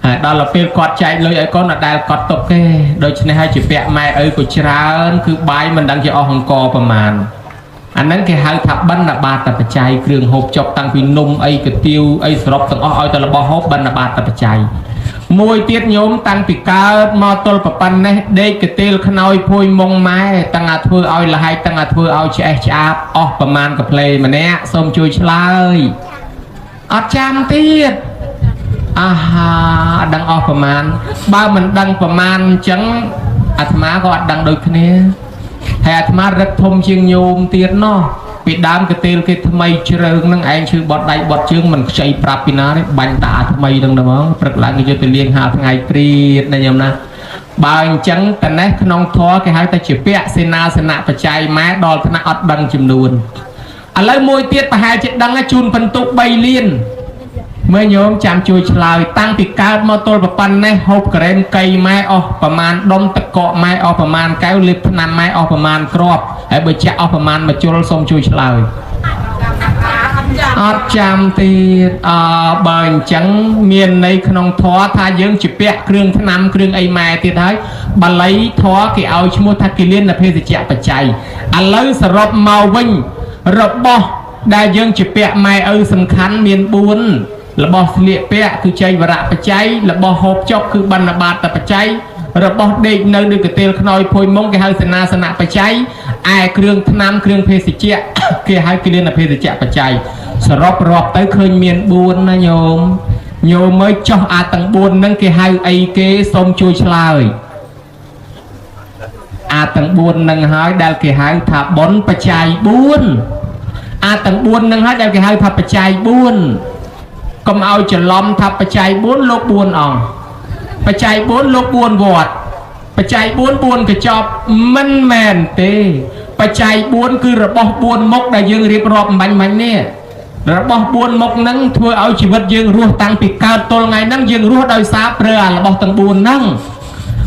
ហើយដល់ទៅពេលគាត់ចែកលុយឲ្យកូនអត់ដែលគាត់ទុកទេដូច្នេះហើយជាពាក់ម៉ែឪក៏ច្រើនគឺបាយមិនដឹងជាអស់អង្គប្រមាណអាហ្នឹងគេហៅថាបិណ្ឌបាតបច្ច័យគ្រឿងហូបចុកតាំងពីនំអីកាទៀវអីសរុបទាំងអស់ឲ្យតែរបស់ហូបបិណ្ឌបាតបច្ច័យមួយទៀតញោមតាំងពីកើតមកទល់ប្រប៉ុណ្ណេះដេកកាទៀលខ្នើយភួយមុងម៉ែតាំងអាធ្វើឲ្យលហែកតាំងអាធ្វើឲ្យឆ្អេះឆ្អាបអស់ប្រមាណកាផ្លេម្នាក់សូមជួយឆ្លើយអត់ចាំទៀតអាហាអត់ដឹងអស់ប្រមាណបើមិនដឹងប្រមាណអញ្ចឹងអាត្មាក៏អត់ដឹងដូចគ្នាហើយអាត្មារឹកធំជាងញោមទៀតណោះពីដើមកទេលគេថ្មីជ្រើងនឹងឯងឈឺបត់ដៃបត់ជើងមិនខ្ចីប្រាប់ពីណាទេបាញ់ដាក់អាថ្មីនឹងតែហ្មងព្រឹកឡើងគេយកទៅលាងហាលថ្ងៃព្រាតណាញោមណាបើអញ្ចឹងតនេះក្នុងធម៌គេហៅតែជាពាក្យសេនាសនៈបច្ច័យម៉ែដល់ថ្នាក់អត់ដឹងចំនួនឥឡូវមួយទៀតប្រហែលជាដឹងហើយជូនបន្ទុក3លាន មើលញោមចាំជួយឆ្លើយតាំងពីកើតមកទល់ប្រប៉ុណ្ណេះហូបការ៉េមកៃម៉ែអស់ប្រមាណដុំទឹកកកម៉ែអស់ប្រមាណកែវលេបថ្នាំម៉ែអស់ប្រមាណគ្រាប់ហើយបើចាក់អស់ប្រមាណមួយជុលសូមជួយឆ្លើយអត់ចាំទៀតអបើអញ្ចឹងមានន័យក្នុងធម៌ថាយើងជាពាក់គ្រឿងថ្នាំគ្រឿងអីម៉ែទៀតហើយបាលីធម៌គេឲ្យឈ្មោះថាគិលានភេសជ្ជៈបច្ច័យឥឡូវសរុបមកវិញរបស់ដែលយើងជាពាក់ម៉ែឪសំខាន់មាន4របស់ស្លៀកពាក់គឺចៃវរៈបច្ច័យរបស់ហូបចុកគឺបណ្ឌបាតបច្ច័យរបស់ដេកនៅដូចកទេលខ្នើយភួយមុងគេហៅសេនាសនៈបច្ច័យ ឯគ្រឿងថ្នាំគ្រឿងភេសជ្ជៈ គេហៅគិលានភេសជ្ជៈបច្ច័យសរុបរាប់ទៅឃើញមាន4ណាញោមញោមមើលចោះអាទាំង4ហ្នឹងគេហៅអីគេសូមជួយឆ្លើយអាទាំង4ហ្នឹងហើយដែលគេហៅថាបុណ្យបច្ច័យ4អាទាំង4ហ្នឹងហើយដែលគេហៅថាបច្ច័យ4កុំឲ្យច្រឡំថាបច្ច័យ4លោក4អង្គបច្ច័យ4លោក4វត្តបច្ច័យ4 4កញ្ចប់មិនមែនទេបច្ច័យ4គឺរបស់4មុខដែលយើងរៀបរាប់អំបញ្ញមិញនេះរបស់4មុខហ្នឹងធ្វើឲ្យជីវិតយើងរស់តាំងពីកើតទល់ថ្ងៃហ្នឹងយើងរស់ដោយសារប្រើអារបស់ទាំង4ហ្នឹង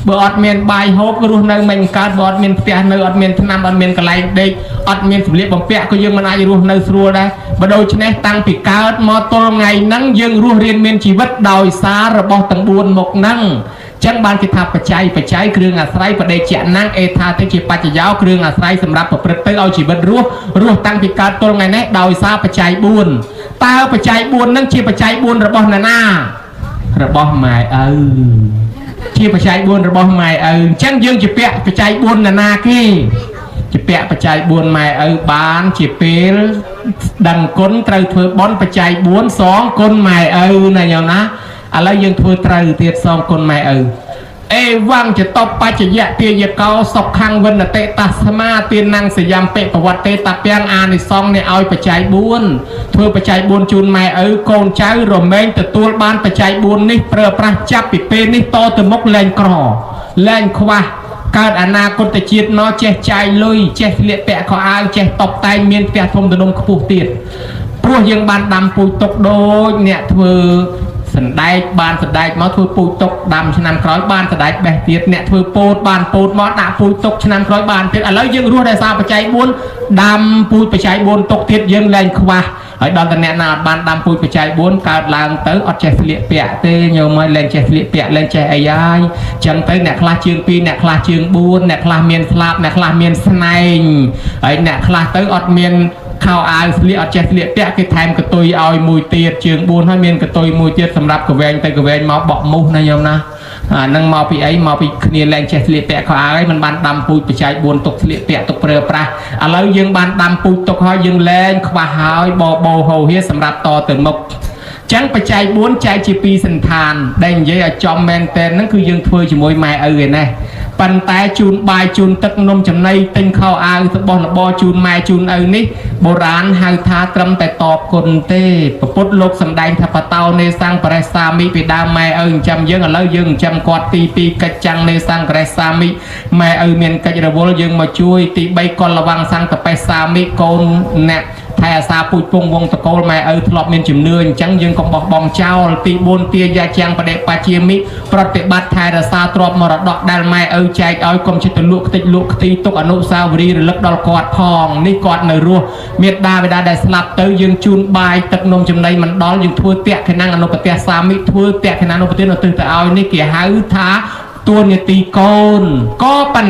បើអត់មានបាយហូបរស់នៅមិនកើតបើអត់មានផ្ទះនៅអត់មានថ្នាំអត់មានកន្លែងដេកអត់មានសម្លៀកបំពាក់ក៏យើងមិនអាចរស់នៅស្រួលដែរបើដូច្នេះតាំងពីកើតមកទល់ថ្ងៃហ្នឹងយើងរស់រៀនមានជីវិតដោយសាររបស់ទាំង4មុខហ្នឹងចឹងបានគេថាបច្ច័យបច្ច័យគ្រឿងអាស្រ័យបដិជៈណាំងអេថាទៅជាបច្ចយោគ្រឿងអាស្រ័យសម្រាប់ប្រព្រឹត្តទៅឲ្យជីវិតរស់រស់តាំងពីកើតទល់ថ្ងៃនេះដោយសារបច្ច័យ4តើបច្ច័យ4ហ្នឹងជាបច្ច័យ4របស់ណាណារបស់ម៉ែឪជាបច្ច័យ4របស់ម៉ែឪអញ្ចឹងយើងជាពាក់បច្ច័យ4ណាណាគេជាពាក់បច្ច័យ4ម៉ែឪបានជាពេលដឹងគុណត្រូវធ្វើបុណ្យបច្ច័យ4សងគុណម៉ែឪណាញោមណាឥឡូវយើងធ្វើត្រូវទៀតសងគុណម៉ែឪអេវੰចតបច្ចយៈទាយកោសុខੰវិនតិតាស្មាទានੰសយំពិប្រវត្តិតពាំងអានិសង្សនេះឲ្យបច្ច័យ4ធ្វើបច្ច័យ4ជូនម៉ែឪកូនចៅរមែងទទួលបានបច្ច័យ4នេះប្រើប្រាស់ចាប់ពីពេលនេះតទៅមុខលែងក្រលែងខ្វះកើតអនាគតជាតិមកចេះចាយលុយចេះស្លៀកពាក់ខោអាវចេះតបតែងមានផ្ទះធំទំនំខ្ពស់ទៀតព្រោះយើងបានដាំពូជទុកដូចអ្នកធ្វើសណ្ដែកបានសណ្ដែកមកធ្វើពូជទុកដាំឆ្នាំក្រោយបានសណ្ដែកបេះទៀតអ្នកធ្វើពោតបានពោតមកដាក់ពូជទុកឆ្នាំក្រោយបានទៀតឥឡូវយើងរស់ដោយសារបច្ច័យ4ដាំពូជបច្ច័យ4ទុកទៀតយើងលែងខ្វះហើយដល់តអ្នកណាអត់បានដាំពូជបច្ច័យ4កើតឡើងទៅអត់ចេះស្លៀកពាក់ទេញោមហើយលែងចេះស្លៀកពាក់លែងចេះអីហើយចឹងទៅអ្នកខ្លះជើង2អ្នកខ្លះជើង4អ្នកខ្លះមានស្លាបអ្នកខ្លះមានស្នែងហើយអ្នកខ្លះទៅអត់មានខោអាវស្លៀកអត់ចេះស្លៀកពាក់គេថែមកតុយឲ្យមួយទៀតជើង4ហើយមានកតុយមួយទៀតសម្រាប់កវែងទៅកវែងមកបក់មូសណាញោមណាអានឹងមកពីអីមកពីគ្នាលែងចេះស្លៀកពាក់ខោអាវហើយมันបានដាំពូជបច្ច័យ4ទុកស្លៀកពាក់ទុកប្រើប្រាស់ឥឡូវយើងបានដាំពូជទុកហើយយើងលែងខ្វះហើយបបោហោហៀសម្រាប់តទៅមុខចឹងបច្ច័យ4ចែកជា2សន្តានដែលនិយាយឲ្យចំមែនតែនហ្នឹងគឺយើងធ្វើជាមួយម៉ែឪឯណេះប៉ុន្តែជូនបាយជូនទឹកនំចំណីទិញខោអាវរបស់របរជូនម៉ែជូនឪនេះបុរាណហៅថាត្រឹមតែតបគុណទេពុទ្ធលោកសំដែងថាបតោនេសង្បរិសាមិពីដើមម៉ែឪចិញ្ចឹមយើងឥឡូវយើងចិញ្ចឹមគាត់ទី2កិច្ចចាំងនេសង្ករិសាមិម៉ែឪមានកិច្ចរវល់យើងមកជួយទី3កុលវង្សង្កបេសាមិកូនអ្នកថែអាសាពូជពងវងតកូលម៉ែឪធ្លាប់មានជំនឿអញ្ចឹងយើងកុំបោះបង់ចោលទី4ទាយាចាំងបដិបជាមិប្រតិបត្តិថែរក្សាទ្រព្យមរតកដែលម៉ែឪចែកឲ្យកុំចិត្តទៅលក់ខ្ទេចលក់ខ្ទីទុកអនុស្សាវរីយ៍រលឹកដល់គាត់ផងនេះគាត់នៅរស់មេត្តាបិតាដែលស្លាប់ទៅយើងជូនបាយទឹកនំចំណីមិនដល់យើងធ្វើតក្កណាំងអនុប្រទេសសាមិធ្វើតក្កណានុប្រទានឧទ្ទិសទៅឲ្យនេះគេហៅថាទួនាទីកូនក៏ប៉ុន្